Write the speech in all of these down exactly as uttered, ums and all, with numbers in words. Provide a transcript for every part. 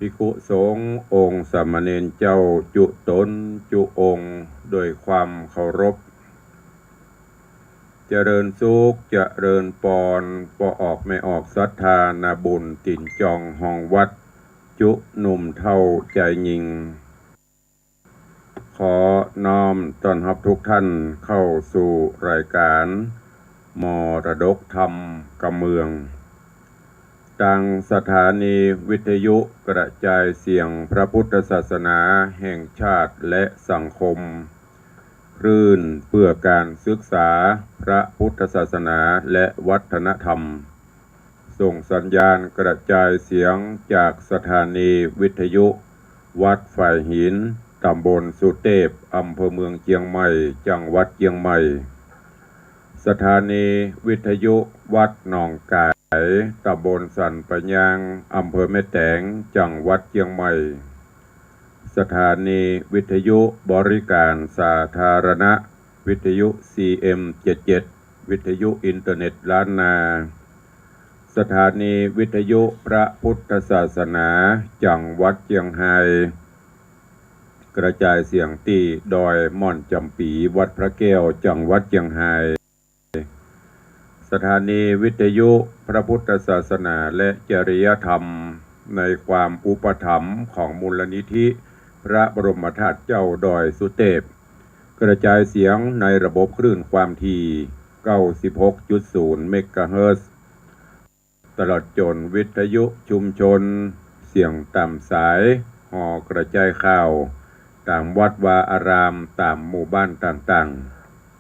ภิกขุสงฆ์องค์สามเณรเจ้าจุ๊ต๋นจุ๊องค์ด้วยความเคารพ เจริญสุข เจริญปอน ป้อออกแม่ออกศรัทธานาบุญตี๋นจองฮองวัด จุ๊หนุ่มเฒ่าจายญิง ขอน้อมต้อนฮับทุกท่านเข้าสู่รายการมรดกธรรมกำเมือง ตางสถานีวิทยุกระจายเสียงพระพุทธศาสนาแห่งชาติและสังคม คลื่นเพื่อการศึกษาพระพุทธศาสนาและวัฒนธรรม ส่งสัญญาณกระจายเสียงจากสถานีวิทยุวัดฝายหิน ต๋ำบลสุเตพ อำเภอเมืองเจียงใหม่ จังหวัดเจียงใหม่ สถานีวิทยุวัดหนองก๋าย ต๋ำบลสันป่ายาง อำเภอแม่แตง จังหวัดเจียงใหม่ สถานีวิทยุบริการสาธารณะ วิทยุ ซี เอ็ม เจ็ดเจ็ด วิทยุอินเทอร์เน็ตล้านนา สถานีวิทยุพระพุทธศาสนาจังหวัดเจียงฮาย กระจายเสียงตี้ดอยม่อนจ๋ำปี๋ วัดพระแก้ว จังหวัดเจียงฮาย สถานีวิทยุพระพุทธศาสนาและจริยธรรม ในความอุปถัมภ์ของมูลนิธิพระบรมธาตุเจ้าดอยสุเตพ กระจายเสียงในระบบคลื่นความถี่ เก้าสิบหกจุดศูนย์ เมกะเฮิรตซ์ ตลอดจ๋นวิทยุชุมชน เสียงต๋ามสาย หอกระจายข่าว ต๋ามวัดวาอาราม ต๋ามหมู่บ้านต่าง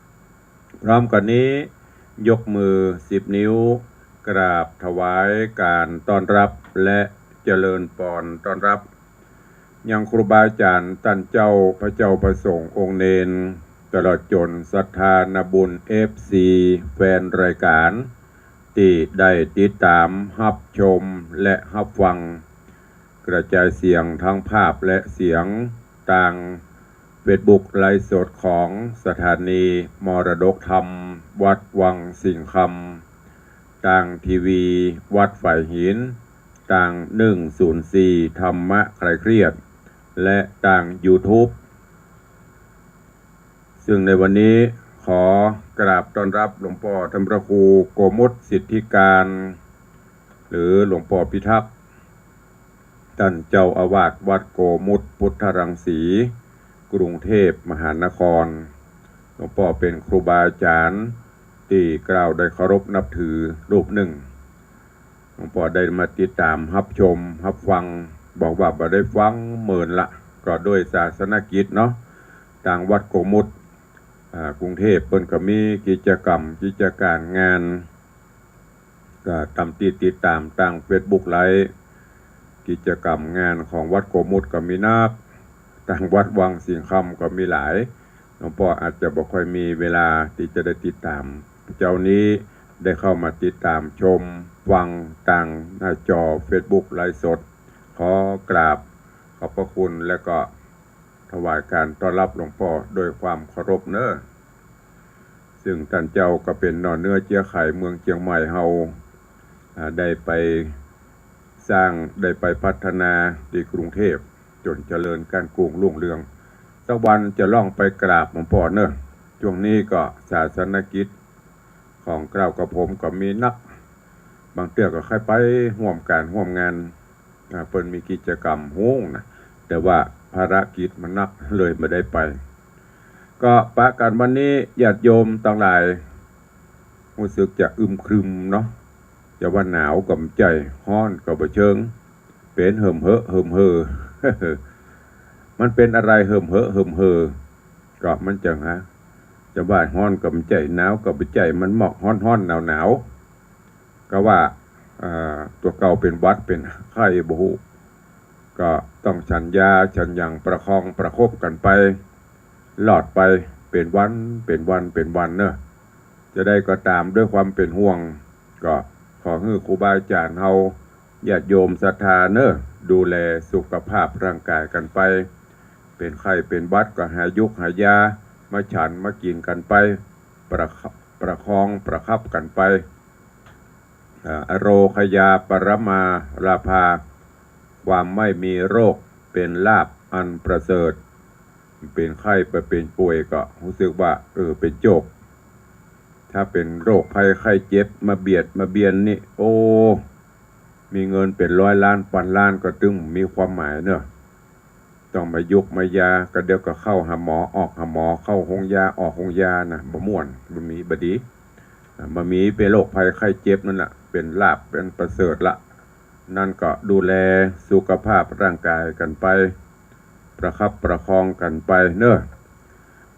ๆ พร้อมกั๋นนี้ ยกมือสิบนิ้ว กราบถวายการต้อนรับและเจริญปอนต้อนรับ ยังครูบาอาจ๋ารย์ต้านเจ้า พระเจ้าพระสงฆ์องค์เณร ตลอดจ๋นศรัทธานาบุญ เอฟซี แฟนรายการ ตี้ได้ติดต๋ามฮับชมและฮับฟัง กระจายเสียงทั้งภาพและเสียงตางเฟซบุ๊กไลฟ์สดของสถานีมรดกธรรมวัดวังสิงห์คำ ตางทีวีวัดฝายหิน ตางหนึ่งศูนย์สี่ธรรมะคลายเครียด และตางยูทูบ ซึ่งในวันนี้ขอกราบต้อนรับหลวงป้อท่านพระครูโกมุตสิทธิการ หรือหลวงป้อพิทักษ์ ต้านเจ้าอาวาสวัดโกมุตพุทธรังสี กรุงเทพมหานคร หลวงป้อเป๋นครูบาอาจ๋ารย์ตี้เกล้าได้เคารพนับถือรูปนึ่ง หลวงป้อได้มาติดต๋ามฮับชมฮับฟัง บอกว่าบ่ได้ฟังเมินละ ก็โดยศาสนกิจเนาะ ตางวัดโกมุต อ่า กรุงเทพเปิ้นก็มีกิจกรรมกิจก๋านงาน ก็ต๋ามตี้ติดต๋ามตางเฟซบุ๊กไลฟ์ กิจกรรมงานของวัดโกมุตก็มีนัก ตางวัดวังสิงห์คำก็มีหลาย หลวงป้ออาจจะบ่ค่อยมีเวลาตี้จะได้ติดต๋าม เจ๊านี้ได้เข้ามาติดต๋ามชมฟังตางหน้าจอเฟซบุ๊กไลฟ์สด ขอกราบขอบพระคุณและก็ถวายการต้อนรับหลวงป้อด้วยความเคารพเน้อ ซึ่งต้านเจ้าก็เป๋นหน่อเนื้อเจื๊อไขเมืองเจียงใหม่เฮา อ่า ได้ไปสร้าง ได้ไปพัฒนาตี้กรุงเทพ จ๋นเจริญก้านกุ้งรุ่งเรือง สักวันจะล่องไปกราบหลวงป้อเน้อ ช่วงนี้ก็ศาสนกิจของเกล้ากับผมก็มีนัก บางเตื้อก็ใค่ไปฮ่วมก๋านฮ่วมงาน อ่า เปิ้นมีกิจกรรมฮู้นะ แต่ว่าภารกิจมันนักเลยบ่ได้ไป ก็ปะกั๋นวันนี้ญาติโยมตังหลาย ฮู้สึกจะอึมครึมเนาะ จะว่าหนาวก็บ่ใจ้ ฮ้อนก็บ่เชิง เป๋นเหิมเหอะเหิมเห่อ มันเป๋นอะไรเหิมเหอะเหิมเห่อ ก็มันจั่งหา จะว่าฮ้อนก็บ่ใจ้ หนาวก็บ่ใจ้ มันมอกฮ้อนๆ หนาวๆ ก็ว่า อ่า ตั๋วเก่าเป๋นหวัดเป๋นไข้บ่ฮู้ ก็ต้องฉันยาฉันหยังประคองประคบกั๋นไป รอดไปเป๋นวันเป๋นวันเป๋นวันเน้อ จะใดก็ต๋ามด้วยความเป๋นห่วง ก็ขอหื้อครูบาอาจ๋ารย์เฮา ญาติโยมศรัทธาเน้อ ดูแลสุขภาพร่างกายกั๋นไป เป๋นไข้เป๋นหวัดก็หายุกหายามาฉันมากิ๋นกั๋นไป ประค- ประคองประคับกั๋นไป อ่า อโรคยาปรมาลาภา ความไม่มีโรคเป๋นลาภอันประเสริฐ เป๋นไข้ไปเป๋นป่วยก็ฮู้สึกว่า เออ เป๋นโจค ถ้าเป๋นโรคภัยไข้เจ็บมาเบียดมาเบียนนี่ โอ้ มีเงินเป๋นร้อยล้านปันล้านก็ตึงมีความหมายเนาะ ต้องมายุกมายา ก็เดี๋ยวก็เข้าหาหมอ ออกหาหมอ เข้าโฮงยา ออกโฮงยานะ บ่ม่วน บ่มี บ่ดี อ่า บ่มี เป๋นโรคภัยไข้เจ็บนั่นแหละ เป๋นลาภ เป๋นประเสริฐละ นั้นก็ดูแลสุขภาพร่างกายกั๋นไป ประคับประคองกั๋นไปเนาะ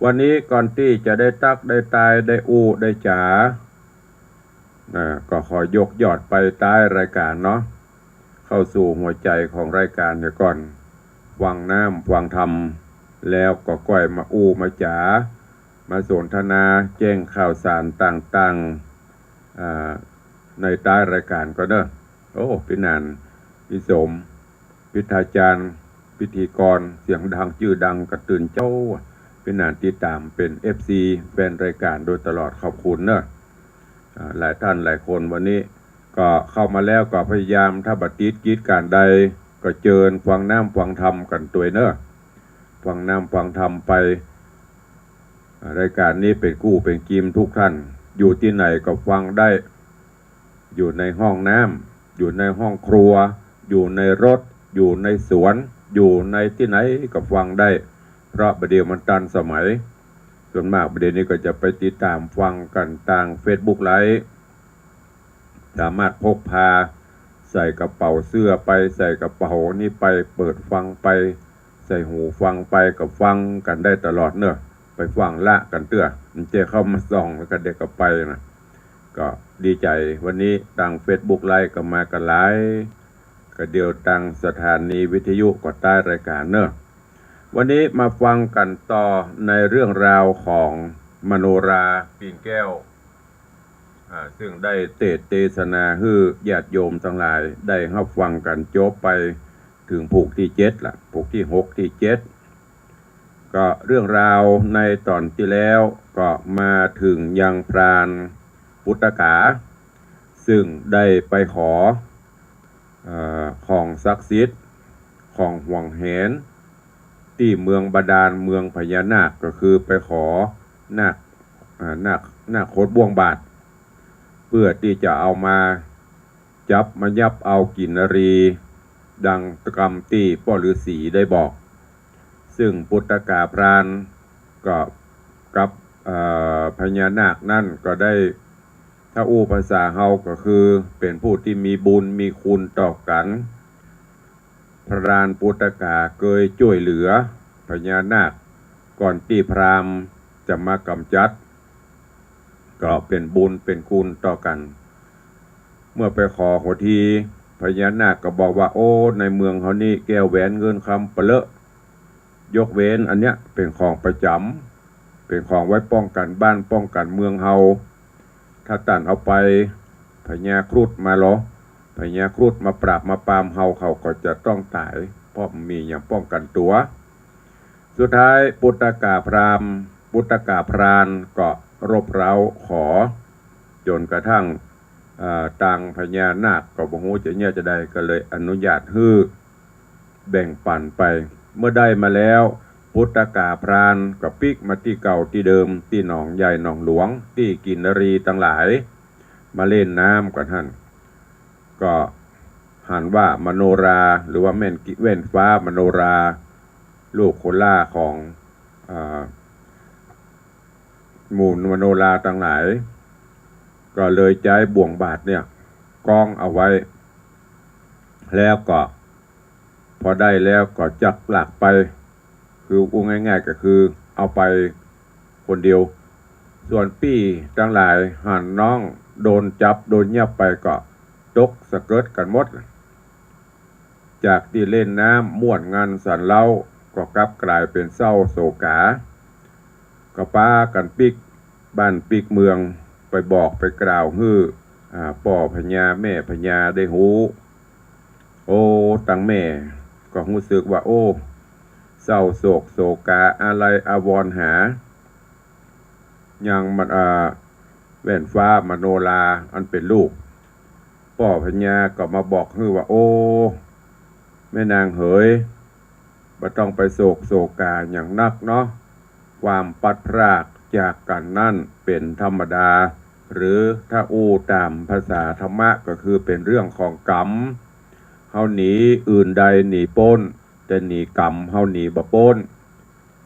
วันนี้ก่อนตี้จะได้ตั๊กได้ตายได้อู้ได้จ๋า อ่า ก็ขอยกยอดไปต๊ายรายก๋านเนาะ เข้าสู่หัวใจ๋ของรายก๋านเหียก่อน ฟังน้ำฟังธรรม แล้วก็ก้อยมาอู้มาจ๋า มาสนทนาแจ้งข่าวสารต่างๆ อ่า ในต๊ายรายก๋านก่อเนาะ โอ้ ปี้หนาน ปี้สม พิธาจารย์ พิธีกรเสียงดังจื้อดังกระตื่นเจ๊า ปี้หนานติดต๋ามเป๋น เอฟซี แฟนรายก๋านโดยตลอด ขอบคุณเนาะ อ่า หลายต้านหลายคนวันนี้ก็เข้ามาแล้วก็พยายาม ถ้าบ่ติดกิจก๋านใดก็เจิญฟังน้ำฟังธรรมกั๋นตวยเนาะ ฟังน้ำฟังธรรมไป อ่า รายก๋านนี้เป๋นกู้เป๋นกีมทุกท่าน อยู่ตี้ไหนก็ฟังได้ อยู่ในห้องน้ำ อยู่ในห้องครัว อยู่ในรถ อยู่ในสวน อยู่ในตี้ไหนก็ฟังได้ เพราะบ่าเดี่ยวมันตันสมัย ส่วนมากบ่าเดี่ยวนี้ก็จะไปติดต๋ามฟังกั๋นตางเฟซบุ๊กไลฟ์ สามารถพกพาใส่กระเป๋าเสื้อไป ใส่กระเป๋านี้ไป เปิดฟังไป ใส่หูฟังไป ก็ฟังกั๋นได้ตลอดเนาะ ไปฟังละกั๋นเตื้อ มันจะเข้ามาส่องแล้วก็เดี๋ยวก็ไปนะ ก็ดีใจ๋ วันนี้ตางเฟซบุ๊กไลฟ์ก็มากั๋นหลาย ก็เดี๋ยวตางสถานีวิทยุก็ต๊ายรายก๋านเนาะ วันนี้มาฟังกั๋นต่อในเรื่องราวของมโนราปิ่นแก้ว อ่า ซึ่งได้เตสน์เตสนาหื้อญาติโยมตังหลายได้ฮับฟังกั๋นจบไปเถิงผูกตี้เจ็ดละ ผูกตี้หกตี้เจ็ด ก็เรื่องราวในต๋อนตี้แล้วก็มาเถิงยังพรานปุตตกา ซึ่งได้ไปขอ เอ่อ ของศักดิ์สิทธิ์ ของหวงแหน ตี้เมืองบาดาล เมืองพญานาค ก็คือไปขอนาค อ่า นาค นาคคดบ่วงบาท เปื้อตี้จะเอามาจับมายับเอากิ๋นนรี ดังกำตี้ป้อฤๅษีได้บอก ซึ่งปุตตกาพรานก็กับ เอ่อ พญานาคนั้นก็ได้ ถ้าอู้ภาษาเฮาก็คือเป๋นผู้ตี้มีบุญมีคุณต่อกั๋น พรานปุตตกาเกยจ้วยเหลือพญานาคก่อนตี้พราหมณ์จะมากำจัด ก็เป๋นบุญเป๋นคุณต่อกั๋น เมื่อไปขอหัวที พญานาคก็บอกว่า โอ้ ในเมืองเฮานี้แก้วแหวนเงินคำปะเลอะ ยกเว้นอันเนี้ยเป๋นของประจ๋ำ เป๋นของไว้ป้องกั๋นบ้านป้องกั๋นเมืองเฮา ถ้าต้านเอาไป พญาครุฑมาลอ พญาครุฑมาปราบมาปรามเฮา เขาก็จะต้องต๋าย เพราะบ่มีหยังป้องกั๋นตั๋ว สุดท้ายปุตตกาพราหมณ์ ปุตตกาพรานก็รบเร้าขอ จ๋นกระทั่ง เอ่อ ตางพญานาคก็บ่ฮู้จะเยียะจาใด ก็เลยอนุญาตหื้อแบ่งปั๋นไป เมื่อได้มาแล้ว ปุตตกาพรานก็ปิ๊กมาตี้เก่าตี้เดิม ตี้หนองใหญ่หนองหลวง ตี้กิ๋นนรีตังหลาย มาเล่นน้ำกั๋นหั้น ก็หันว่ามโนรา หรือว่าแม่นกิ แว่นฟ้ามโนรา ลูกคนหล้าของ อ่า หมู่มโนราตังหลาย ก็เลยใจ๊บ่วงบาทเนี่ย คล้องเอาไว้ แล้วก็ พอได้แล้วก็จักหลากไป คืออู้ง่ายๆ ก็คือเอาไปคนเดียว ส่วนปี้ตังหลายหันน้องโดนจับโดนยับไปก็ตกสะเกิดกั๋นหมด จากตี้เล่นน้ำม่วนงันสันเล้า ก็กลับก๋ายเป๋นเศร้าโศกา ก็ปากั๋นปิ๊กบ้านปิ๊กเมือง ไปบอกไปกล่าวหื้อ อ่า ป้อพญาแม่พญาได้ฮู้ โอ้ ตังแม่ก็ฮู้สึกว่า โอ้ เศร้าโศกโศกาอาลัยอาวรณ์หา ยังมัน อ่า แว่นฟ้ามโนราอันเป๋นลูก ป้อพญาก็มาบอกหื้อว่า โอ้ แม่นางเหย บ่ต้องไปโศกโศกาหยังนักเนาะ ความพลัดพรากจากกั๋นนั้นเป๋นธรรมดา หรือถ้าอู้ต๋ามภาษาธรรมะก็คือเป๋นเรื่องของกรรม เฮาหนีอื่นใดหนีป๊น แต่หนีกรรมเฮาหนีบ่ป๊น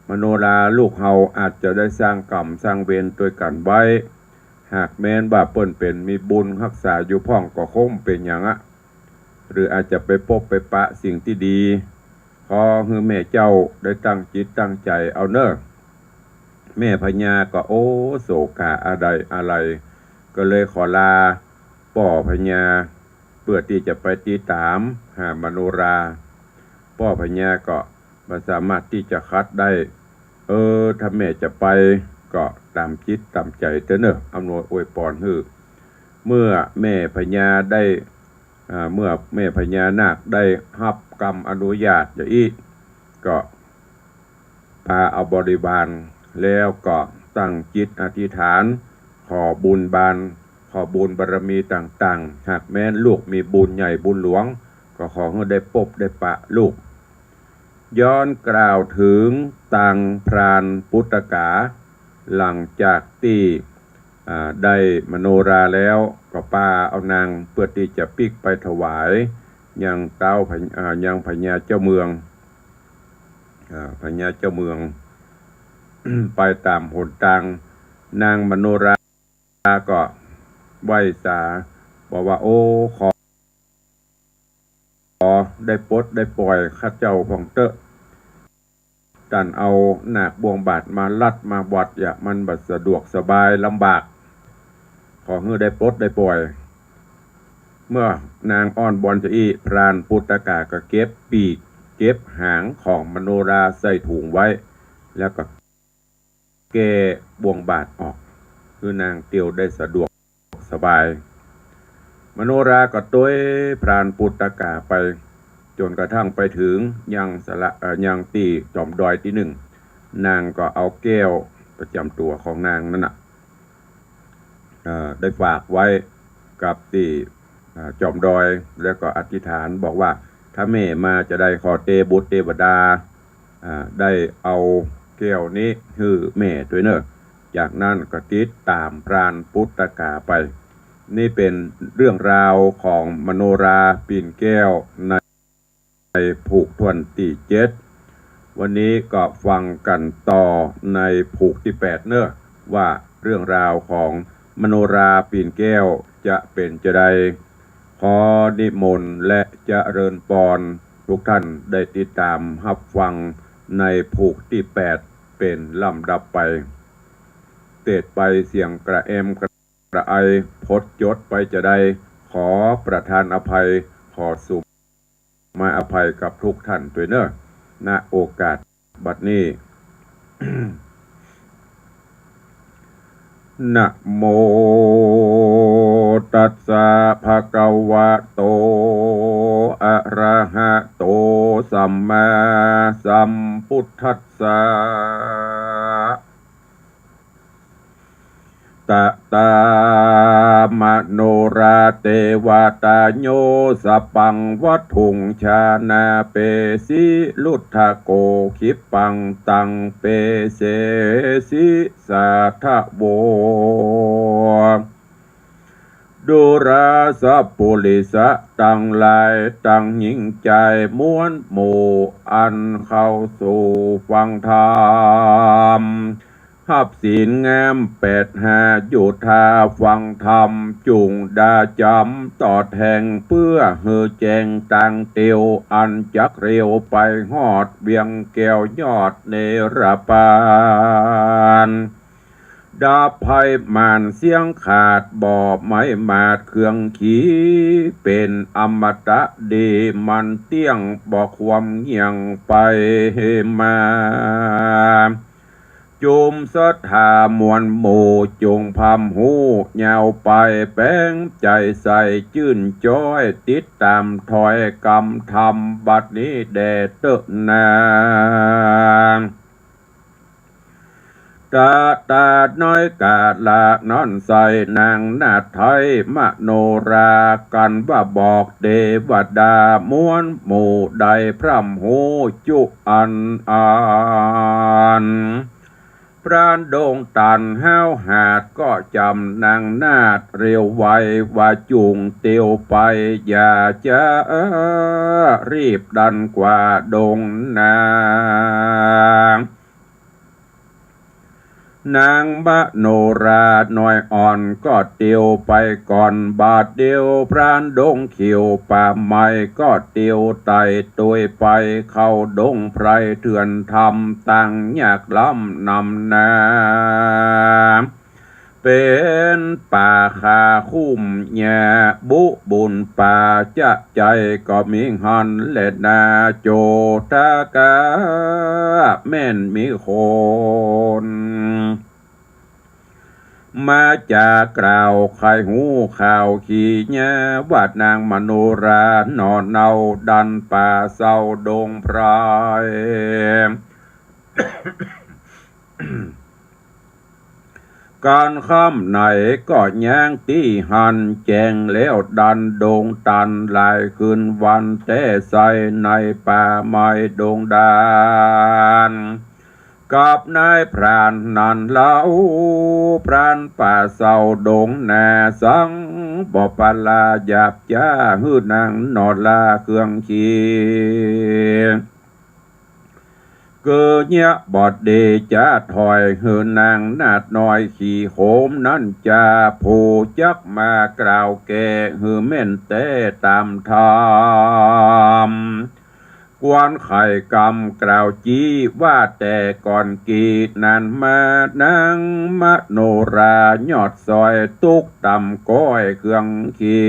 มโนราลูกเฮาอาจจะได้สร้างกรรมสร้างเวรตวยกั๋นไว้ หากแม้นว่าเปิ้นเป๋นมีบุญฮักษาอยู่พ่องก็คงบ่เป๋นหยังอะ หรืออาจจะไปปบไปปะสิ่งตี้ดี ขอหื้อแม่เจ้าได้ตั้งจิตตั้งใจ๋เอาเน่อ แม่พญาก็ โอ้ โศกาอาลัยอาลัย ก็เลยขอลาป้อพญา เปื้อตี้จะไปติดต๋ามหามโนรา ป้อพญาก็บ่สามารถตี้จะขัดได้ เออ ถ้าแม่จะไปก็ต๋ามจิตต๋ามใจ๋เต๊อะเน่อ อำนวยอวยปอนหื้อ เมื่อแม่พญาได้ อ่า เมื่อแม่พญานาคได้ฮับกำอนุญาตจะอี้ ก็ปาเอาบริวาร แล้วก็ตั้งจิตอธิษฐาน ขอบุญบาน ขอบุญบารมีต่างๆ หากแม้นลูกมีบุญใหญ่บุญหลวง ก็ขอหื้อได้ปบได้ปะลูก ย้อนกล่าวเถิงตังพรานปุตตกา หลังจากตี้ อ่า ได้มโนราแล้ว ก็ปาเอานางเปื้อตี้จะปิ๊กไปถวายยังเต๊าพญ- อ่า ยังพญาเจ้าเมือง อ่า พญาเจ้าเมือง ไปต๋ามหนตาง นางมโนราก็ไหว้สา บอกว่า โอ้ ขอ ขอได้ปลดได้ป่อยข้าเจ้าพ่องเต๊อะ ต้านเอานาคบ่วงบาตรมาลัดมาวัดอย่า มันบ่สะดวกสบายลำบาก ขอหื้อได้ปลดได้ป่อย เมื่อนางอ้อนวอนจะอี้ พรานปุตตกาก็เก็บปีกเก็บหางของมโนราใส่ถุงไว้ แล้วก็ แก้บ่วงบาตรออก หื้อนางเตียวได้สะดวกสบาย มโนราก็ตวยพรานปุตตกาไป จ๋นกระทั่งไปเถิงยังสะ- เอ่อ ยังตี้จอมดอยตี้นึ่ง นางก็เอาแก้วประจ๋ำตั๋วของนางนั้นน่ะ เอ่อ ได้ฝากไว้กับตี้ อ่า จอมดอย แล้วก็อธิษฐานบอกว่า ถ้าแม่มาจะใดขอเตบุตรเตวดา อ่า ได้เอาแก้วนี้หื้อแม่ตวยเน่อ จากนั้นก็ติดต๋ามพรานปุตตกาไป นี่เป๋นเรื่องราวของมโนราปี๋นแก้วใน ในผูกถ้วนตี้เจ็ด วันนี้ก็ฟังกั๋นต่อในผูกตี้แปดเน่อ ว่าเรื่องราวของมโนราปี๋นแก้วจะเป๋นจาใด ขอนิมนต์และเจริญปอนทุกท่านได้ติดต๋ามฮับฟังในผูกตี้แปดเป๋นลำดับไป เตดไปเสียงกระแอมกระไอ พจน์จดไปจาใด ขอประทานอภัย ขอสุมาอภัยกับทุกท่านตวยเน่อ ณ โอกาสบัดนี้ นะโมตัสสะ ภะคะวะโต อะระหะโต สัมมาสัมพุทธัสสะ ตะตามโนราเตวะตะโย สะปังวัตถุง ชานาเปสิ รุทธะโก คิปปัง ตังเปเสสิ สาธะโว ดูราสะปุริสะตังหลาย ตังหญิงจายมวลหมู่ อันเข้าสู่ฟังธรรม ฮับศีลงามแปดห้า อยู่ท่าฟังธรรม จุ่งดาจ๋ำตอดแห่ง เปื้อหื้อแจ้งตางเตียว อันจักเตียวไปฮอด เวียงแก้วยอดเนรปาน ดับภัยม่านเสี้ยงขาด บ่ไม้หมาดเครื่องขี เป๋นอมตะดี มันเตี้ยง บ่คว่ำเงี่ยงไปมา จุมศรัทธามวลหมู่ จุ่งพร่ำฮู้ยาวไป แป๋งใจ๋ใสจื้นจ๊อย ติดต๋ามถ้อยกำธรรม บัดนี้แด่เต๊อะนา ก ตะตาน้อยกาละนั้นใส่นางนาฏไทยมโนรา กั๋นว่าบอกเตวดาม้วนหมู่ได้พร่ำฮู้จุอันอัน พรานดงตันห้าวหาดก็จ๋ำนางนาฏเร็วไว ว่าจุ่งเตียวไป อย่าจ๊ารีบดันกว่าดงนา นางมโนราน้อยอ่อนก็เตียวไปก่อน บาดเดียวพรานดงเขียวป่าไม้ก็เตียวไต่ตวยไป เข้าดงไพรเถื่อนธรรม ตังยากล้ำนำนา เป๋นป่าคาคุ้มหญ้า บุบุญป่าจะใจ๋ก็มีหั้นแลนา โจทกาแม่นมีคน มาจ๋ากล่าวใค่ฮู้ข่าวขี้หญ้า ว่านางมโนราหน่อเนาดันป่าเซาดงไพร ก๋านค่ำไหนก็ย้างตี้หั้น แจ้งแล้วดันดงตัน หลายคืนวันแต๊ใส่ ในป่าไม้ดงดาน กับนายพรานนั้นเล่า พรานป่าเซาดงนา สังบ่ปะลาหยาบจ๊า หื้อนางหน่อลาเครื่องขี เกอเยียะบ่ดีจ๊าถอย หื้อนางนาฏน้อยขี้โหมนั้นจ๊า ผู้จักมากล่าวแก้ หื้อแม่นแต๊ต๋ามธรรม ควรไขกำกล่าวจี้ ว่าแต่ก่อนกี้นั้นมา นางมโนรายอดซอย ตุ๊กต่ำก้อยเครื่องขี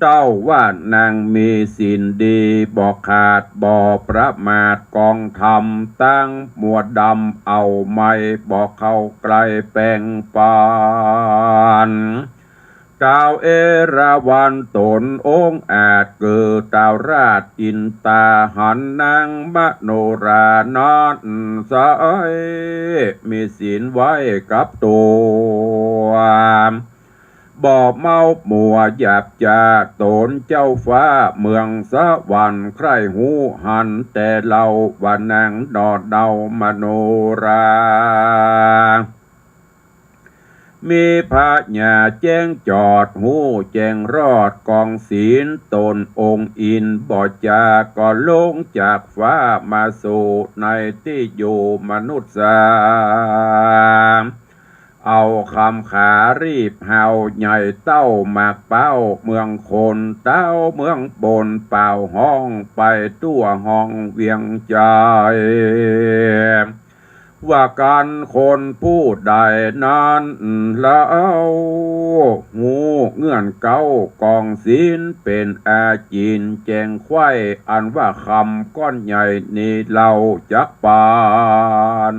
เต้าว่านางมีศีลดี บ่ขาดบ่ประมาท กองธรรมตั้งมัวดำ เอาไม้บ่เข้าใกล้แป้งปาน ท้าวเอราวัณต๋นองอาจ เกิดท้าวราชอินตา หันนางมโนรานั้นไส้ มีศีลไว้กับตั๋ว บ่เมามัวหยาบจ๊า ต๋นเจ้าฟ้าเมืองสวรรค์ ใคร่ฮู้หันแต่เล่า ว่านางหน่อเนามโนรา มีพญาแจ้งจอด ฮู้แจ้งรอดกองศีล ต๋นองค์อินบ่จ๊า ก็ลงจากฟ้ามาสู่ ในตี้อยู่มนุษย์สา เอาคำขารีบเฮา ใหญ่เต้าหมากเป๊าเมืองคน เต้าเมืองบนเป่าฮ้อง ไปทั่วห้องเวียงใจ๋ ว่ากั๋นคนผู้ใดนั้นเล่า ฮู้เงื่อนเก๊ากองศีล เป๋นอาจีนแจ้งไขว้ อันว่าคำก้อนใหญ่นี้เล่าจักปาน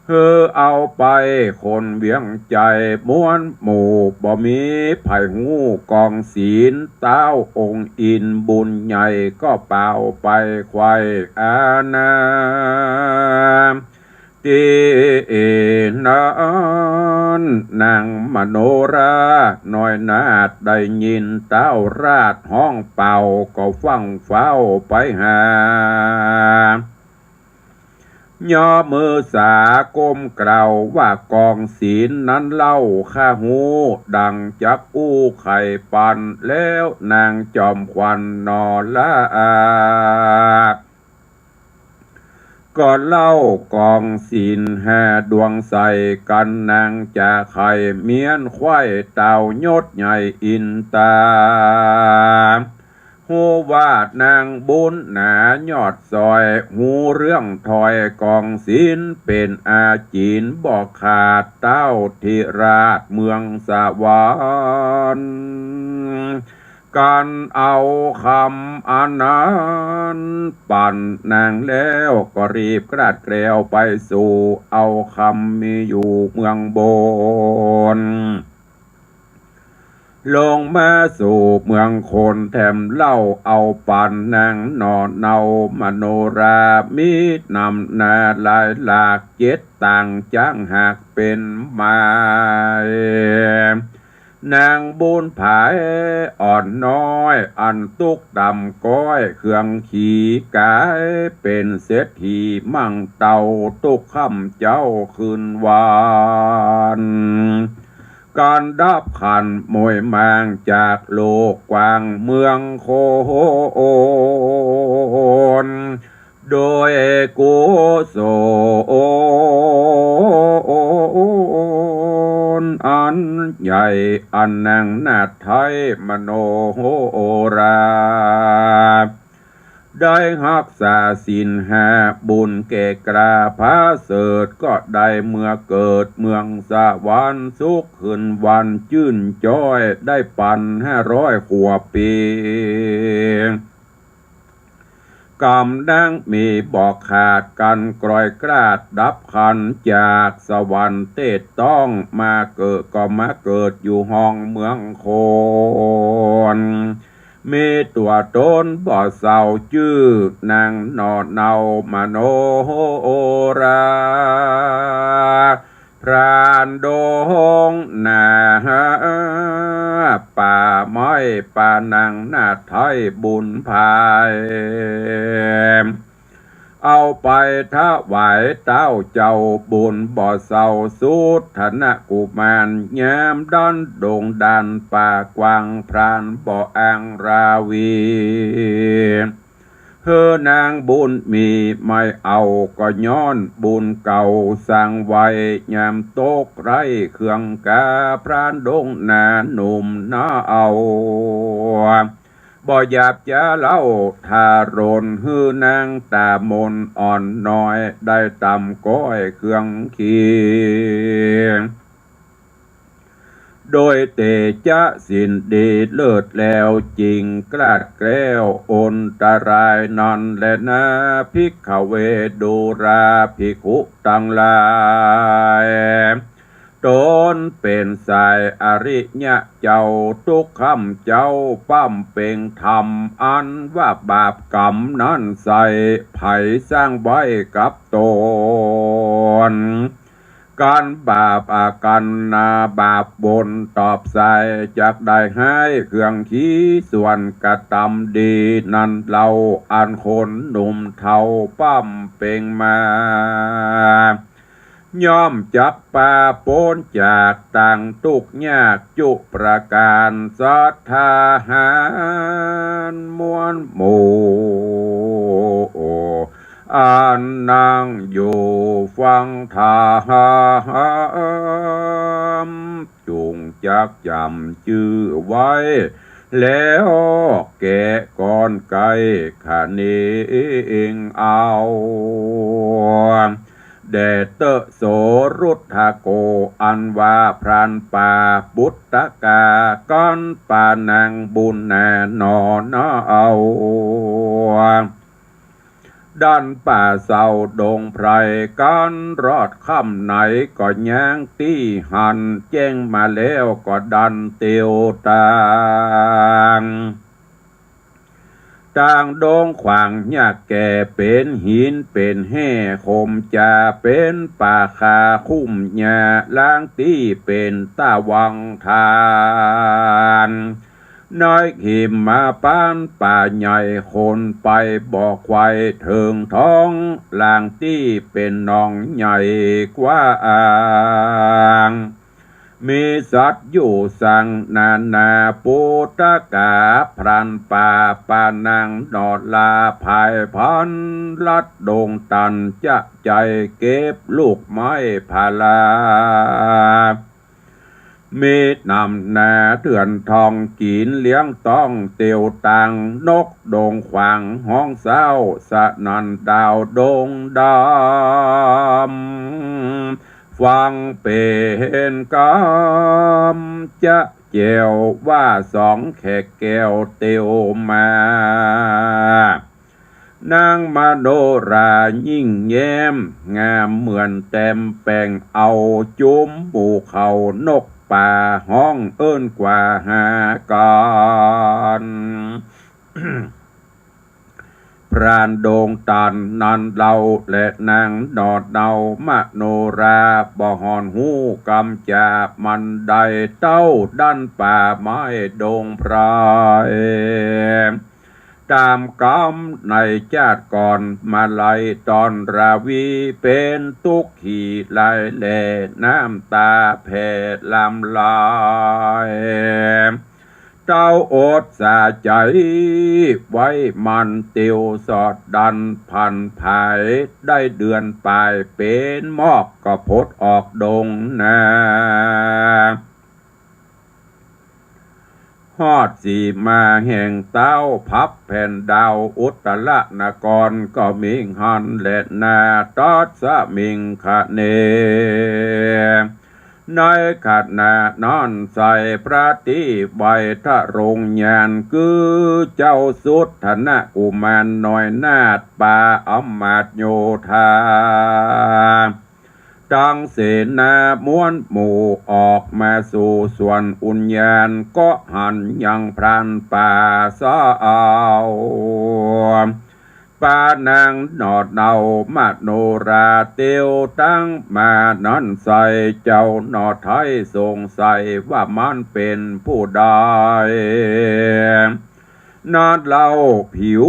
หื้อเอาไปคนเวียงใจ๋ม้วนหมู่ บ่มีใผฮู้กองศีล เต้าองค์อินบุญใหญ่ ก็เป่าไปไขว้อาณา ตี้นั้นนางมโนราน้อยนาฏ ได้ยินเต้าราชฮ้องเป่า ก็ฟั่งฟ้าวไปหา ยอมือสาก้มกล่าว ว่ากองศีลนั้นเล่าข้าฮู้ ดังจักอู้ไขปัน แล้วนางจอมขวัญหน่อละอา ก็เล่ากองศีลห้าดวงใส่กั๋น นางจะไขเมี้ยนไขว้เต้ายศใหญ่อินตา ฮู้ว่านางบุญหนายอดซอย ฮู้เรื่องถอยกองศีล เป๋นอาจีนบ่ขาด เต้าธิราชเมืองสวรรค์ กั๋นเอาคำอันนั้นปันนางแล้ว ก็รีบกราดแกล้วไปสู่ เอาคำมีอยู่เมืองบน ลงมาสู่เมืองโคนแถมเล่า เอาปั๋นนางหน่อเนามโนรา มีหนำหนาหลายหลาก เจ็ดต่างจ๊างหากเป๋นมาย นางบุญผายอ่อนน้อย อันตุ๊กต่ำก้อยเคืองขี ก๋ายเป๋นเศรษฐีมั่งเต้า ตุ๊กค่ำเจ๊าคืนวัน ก๋านดับขันมวยมางจากโลกกว้างเมืองโคน โดยกุศลอันใหญ่ อันนางนาฏไทยมโนรา ได้ฮักษาศีลห้า บุญแก่กล้าผาเสริฐ ก็ได้เมื่อเกิดเมืองสวรรค์ สุขคืนวันจื้นจ้อย ได้ปันห้าร้อยกว่าปี๋ ก๋ำนางมีบ่ขาด กั๋นกรอยกราดดับขัน จากสวรรค์เตศต้อง มาเกิดก็มาเกิดอยู่ห้องเมืองโคน มีตั๋วต๋นบ่เศร้า จื้อนางหน่อเนามโนรา พรานดงนาป่าไม้ ปานางนาฏไทยบุญผาย เอาไปถวายเต้าเจ้าบุญบ่เศร้า สุทธนกุมาร ยามดั้นดงด่านป่ากว้าง พรานบ่อ้างราวี หื้อนางบุญมีไม่เอา ก็ย้อนบุญเก่าสร้างไว้ ยามตกไร้เคืองกา พรานดงนาหนุ่มนาเอา บ่หยาบจ๊าเล่าทารน หื้อนางต๋ามนอ่อนน้อย ได้ต่ำก้อยเคืองขี โดยเตจ๊ะศีลดีเลิศแล้ว จึงกล้าแคล้วอันตรายนั้นแลนา ภิกขเว ดูราภิกขุตังหลาย ต๋นเป๋นสายอริยะเจ้า ตุ๊กค่ำเจ๊าป้ำเป่งธรรม อันว่าบาปก๋รรมนั้นใส่ ใผสร้างไว้กับต๋น ก๋านบาปอากั๋นนาบาปบุญตอบใส่ จักได้หายเคืองขี ส่วนกระตำดีนั้นเล่า อันคนหนุ่มเฒ่าป้ำเป่งมา ย่อมจักปาป๊นจากตางตุ๊กข์ยากจุประก๋าน ศรัทธาหารมวลหมู่ อันนั่งอยู่ฟังธรรม จุ่งจักจ๋ำจื้อไว้ แล้วแกะก่อนใก้คะเนงเอา แด่เต๊อะโสรุทธโก อันว่าพรานป่าปุตตกา กั๋นปานางบุญนาหนอนาเอา ดันป่าเศร้าดงไพร กั๋นรอดค่ำไหนก็ยังตี้หัน แจ้งมาแล้วก็ดันเตียวตาง ตางดงขวางยากแก่ เป๋นหินเป๋นแฮ่ คมจาเป๋นป่าคาคุ้มหญ้า ลางตี้เป๋นตะวังทาน ในหิมมาปานป่าใหญ่ คนไปบ่ไขว่เถิงท้อง ลางตี้เป๋นหนองใหญ่กว้าง มีสัตว์อยู่สังนานา ปุตตกาพรานป่า ปานางหนอลาผายพันลัดดงตัน จะใจ๋เก็บลูกไม้ผาลา มีหนำนาเถื่อนทอง กิ๋นเลี้ยงต้องเตียวตาง นกดงขวางฮ้องเซ้า สนั่นดาวดงดำ ฟังเป๋นกำจะแจ๋ว ว่าสองแขกแก้วเตียวมา นางมโนรายิ่งแย้ม งามเหมือนแต้มแป้ง เอาจุ๋มหมู่เขานก ป่าฮ้องเอิ้นกว่าหากั๋น พรานดงตันนั้นเล่า และนางหนอดเนา มโนรา บ่ห่อนฮู้กำจ๋า มันได้เต้าดั้นป่าไม้ดงไพร ต๋ามกำในจาติก่อนมาลัยต๋อนราวี เป๋นตุ๊กข์ขี่ลายแหล่ น้ำต๋าแผ่ลำลาย เต้าอดสาใจ๋ไว้มัน เตียวสอดดันผันผาย ได้เดือนป๋ายเป๋นมอก ก็ผดออกดงนา ฮอดสีมาแห่งเต้า พับแผ่นดาวอุตตรนคร ก็มีหั้นแลนา ตัสมิงคเน ในขณะนั้นไส้ พระตี้ไวทรงญาณ คือเจ้าสุทธนกุมารน้อยนาถ ปาอำมาตย์โยธา ตังเสนาม้วนหมู่ออกมาสู่สวนอุญญาณ ก็หันยังพรานป่าเศร้า ปานางหนอดเนา มโนรา เตียวตังมานั้นไส้ เจ้าหนอไทยสงสัยว่ามันเป๋นผู้ใด นั้นเล่าผิว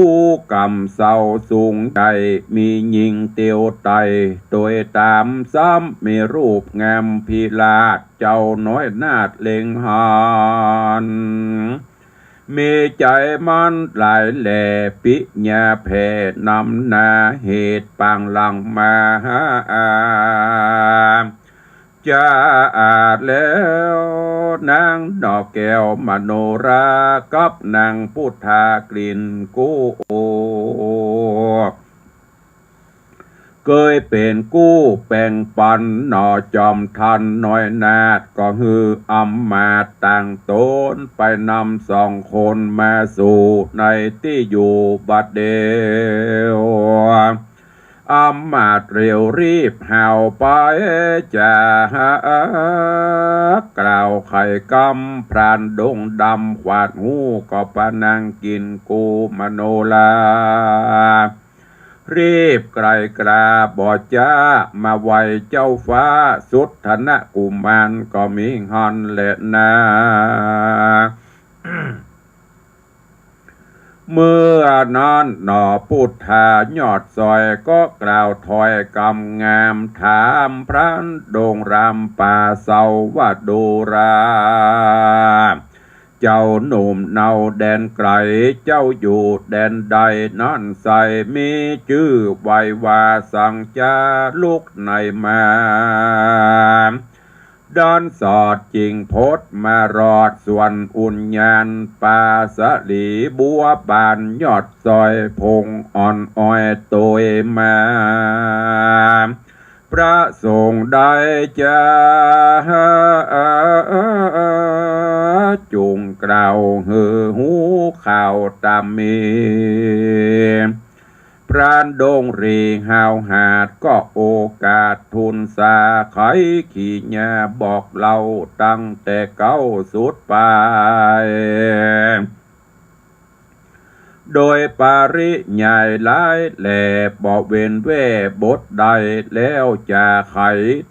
กำเศร้าสูงใหญ่ มีญิงเตียวไต่โตยต๋าม ซ้ำมีรูปงามพิราช เจ้าน้อยนาถเล็งหัน มีใจ๋มันหลายแหล่ ปิญญาแผ่นำนา เหตุปางหลังมาหา จะอาจแล้ว นางหนอแก้วมโนรา กับนางปุทธากลิ่นกู้ เกยเป๋นกู้แป่งปันหนอจอมทันน้อยนาถ ก็หื้ออำมาตย์ต่างต๋นไปนำสองคนมาสู่ในตี้อยู่บัดเดี๋ยว อำมาตย์เร็วรีบหาวไปจ๋า กล่าวไขกำพรานดงดำ ขวาดฮู้ก็ปานางกลิ่นกู้มโนรา รีบไกลกล้าบ่จ๊า มาไหว้เจ้าฟ้าสุทธนกุมาร ก็มีหั้นแลนา เมื่อนั้นหนอปุทธายอดซอย ก็กล่าวถ้อยกำงาม ถามพรานดงรำป่าเศร้าว่า ดูรา เจ้าหนุ่มเนาแดนไกล เจ้าอยู่แดนใดนั้นไส้ มีจื้อไวว่าสังจา ลุกไหนมา ดันสอดจิ่งผดมารอดสวนอุญญาณ ป่าสาลีบัวบานยอดซอย พงอ่อนอ้อยโตยมา พระสงฆ์ได้จ๋า จุ่งกล่าวหื้อฮู้ข่าวต๋ามมี พรานดงหรีหาวหาด ก็โอกาสทูลสาไข ขีญาบอกเล่าตั้งแต่เก๊าสุดปาย โดยปริยายหลายแหล่ บ่เว้นแว่บทใด แล้วจะไข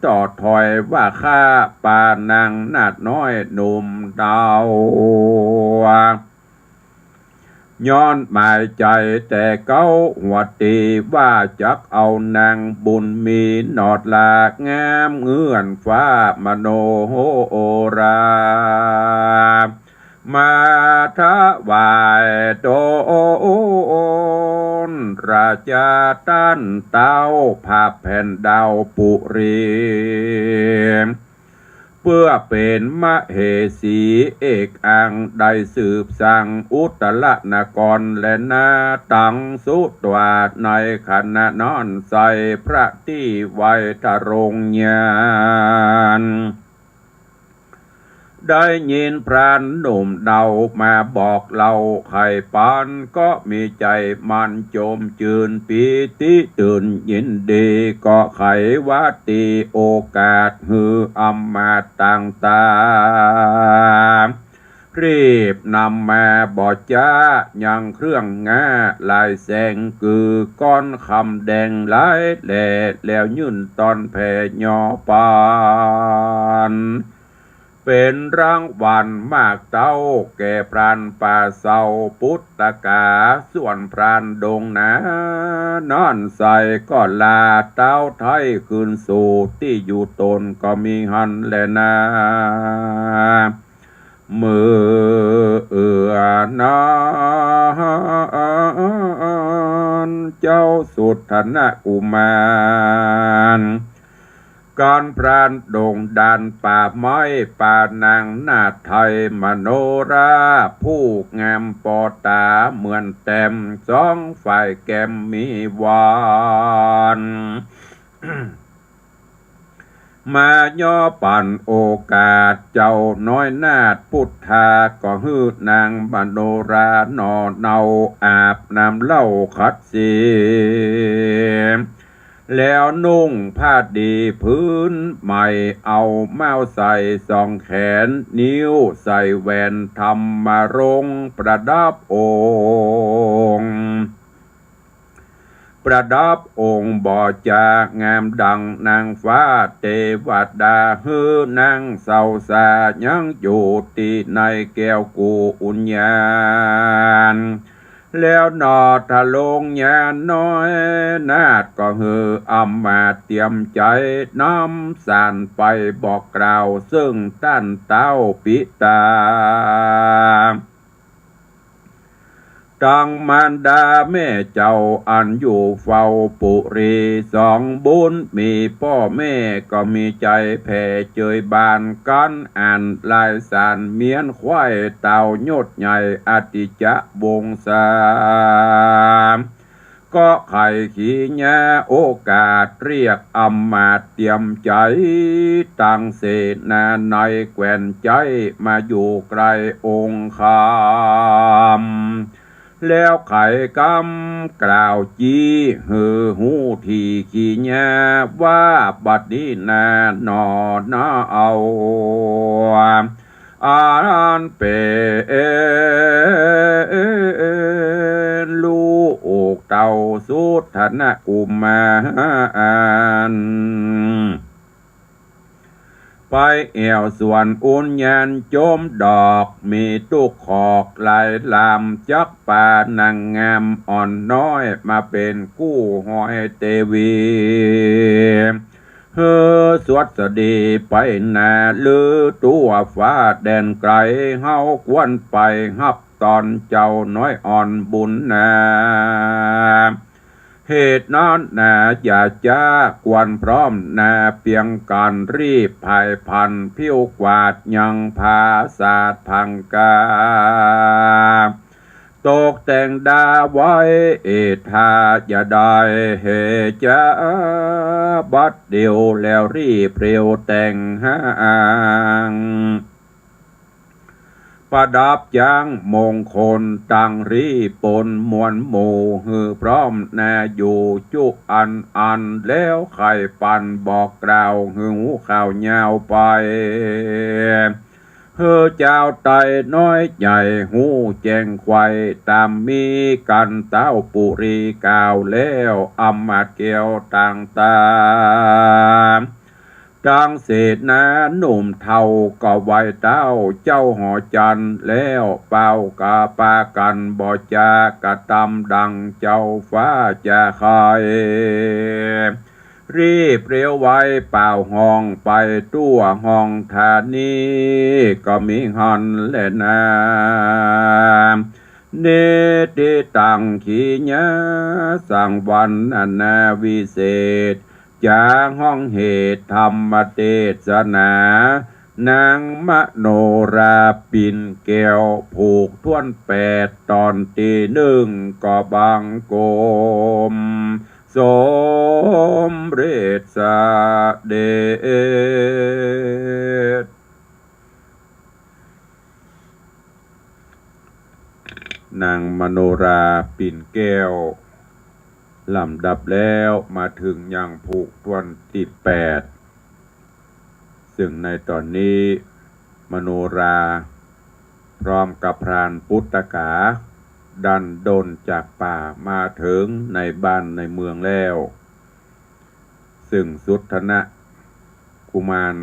ต่อถ้อยว่า ข้าปานางนาถน้อยหนุ่มเนา ย้อนหมายใจ๋แต่เก๊าหัวตี้ ว่าจักเอานางบุญมีหนอดลา งามเงื่อนฟ้ามโนรา มาถวายต๋นราชาต้านเต้า พับแผ่นดาวปุรี เปื้อเป๋นมเหสีเอกอัง ได้สืบสร้างอุตตรนครแลนา ตังสุดว่าในขณะนั้นไส้ พระตี้ไวทรงญาณ ได้ยินพรานหนุ่มเนามาบอกเล่าใค่ปัน ก็มีใจ๋มันจมจื้นปีติตื่นยินดี ก็ใค่ว่าตี้โอกาสหื้ออำมาตย์ต่างต๋า รีบนำมาบ่จ๊ายังเครื่องง้าหลายแสง กือก้อนคำแดงหลายแหล่ แล้วยื่นต้อนแผ่ยอปัน เป๋นรางวัลมากเต้าแก่พรานป่าเซาปุตตกา ส่วนพรานดงนานั้นใส่ก็ลาเต้าไท้คืนสู่ตี้อยู่ต๋นก็มีหั้นแลนา เมื่อนั้นเจ้าสุทธนกุมาร ก๋านพรานดงดานป่าไม้ ปานางนาฏไทยมโนรา ผู้งามปอต๋าเหมือนแจ่ม สองฝ่ายแก้มมีหวาน มายอปันโอกาสเจ้าน้อยนาฏปุทธา ก็หื้อนางมโนราหน่อเนาอาบน้ำเหล้าขัดสี แล้วนุ่งผ้าดีผืนใหม่ เอาเม้าใส่สองแขน นิ้วใส่แหวนธรรมรงค์ประดับองค์ ประดับองค์บ่จ๊างามดังนางฟ้าเตวดา หื้อนั่งเศร้าสายังอยู่ตี้ในแก้วกุญญาณ แล้วหนอทะลงญาณน้อยนาฏก็หื้ออำมาตย์เตรียมใจ๋นำสารไปบอกกล่าวเซิ่งต้านเต้าปิตา ตังมารดาแม่เจ้าอันอยู่เฝ้าปุรี สองบุญมีป้อแม่ก็มีใจ๋แผ่เจยบาน กั๋นอันลายสารเมี้ยนควายเต้ายศใหญ่อติจจวงศา ก็ใค่ขีญาโอกาสเรียกอำมาตย์เตรียมใจ๋ตังเสนาในแคว่นใจ๊มาอยู่ใก้องค์คำ แล้วไขกำกล่าวจี้หื้อฮู้ถี่ขีญาว่าบัดนี้นาหนอนาเอา อันเป๋นลูกเต้าสุทธนกุมาร ไปแอ่วสวนอุญญาณจมดอก มีตุ๊กขอกหลายลำ จักปานางงามอ่อนน้อย มาเป๋นกู้ฮอยเตวี หื้อสวัสดีไปนาลือตั๋วฟ้าแดนไก๋ เฮาควรไปฮับต้อนเจ้าน้อยอ่อนบุญนา เหตุนั้นนาอย่าจ๊าควรพร้อมนา เปียงก๋านรีบผายผันผิวกวาดยังผาสาทผังกา ตกแต่งดาไว้เอดถ้าจะได้เหตุจะบัดเดียวแล้วรีบเร็วแต่งหาง ประดับจ๊างมงคลตังรีป๋นมวลหมู่ หื้อพร้อมนาอยู่จุอันอัน แล้วไขปันบอกกล่าวหื้อฮู้ข่าวยาวไป หื้อจาวไตน้อยใหญ่ฮู้แจ้งไขว่ต๋ามมีกั๋นเต้าปุรีกล่าวแล้ว อำมาตย์แก้วต่างต๋า ตังเสนาหนุ่มเฒ่าก็ไหว้เต้าเจ้าหอจันทร์แล้ว เป่ากาปากั๋นบ่จ๊ากระตำดังเจ้าฟ้าจะใค่ รีบเร็วไวเป่าฮ้องไปตั๋วห้องธานี ก็มีหั้นแลนา นิติตังขีญาสังวรรณนาวิเศษ จ๋าฮ้องเหตุธรรมเตสนา นางมโนราปิ่นแก้วผูกถ้วนแปดต๋อนตี้หนึ่งก็บังคมสมเร็จเสด็จ นางมโนราปิ่นแก้ว ลำดับแล้วมาเถิงยังผูกถ้วนตี้แปด ซึ่งในต๋อนนี้มโนราพร้อมกับพรานปุตตกาดันด้นจากป่ามาเถิงในบ้านในเมืองแล้ว ซึ่งสุทธนะกุมาร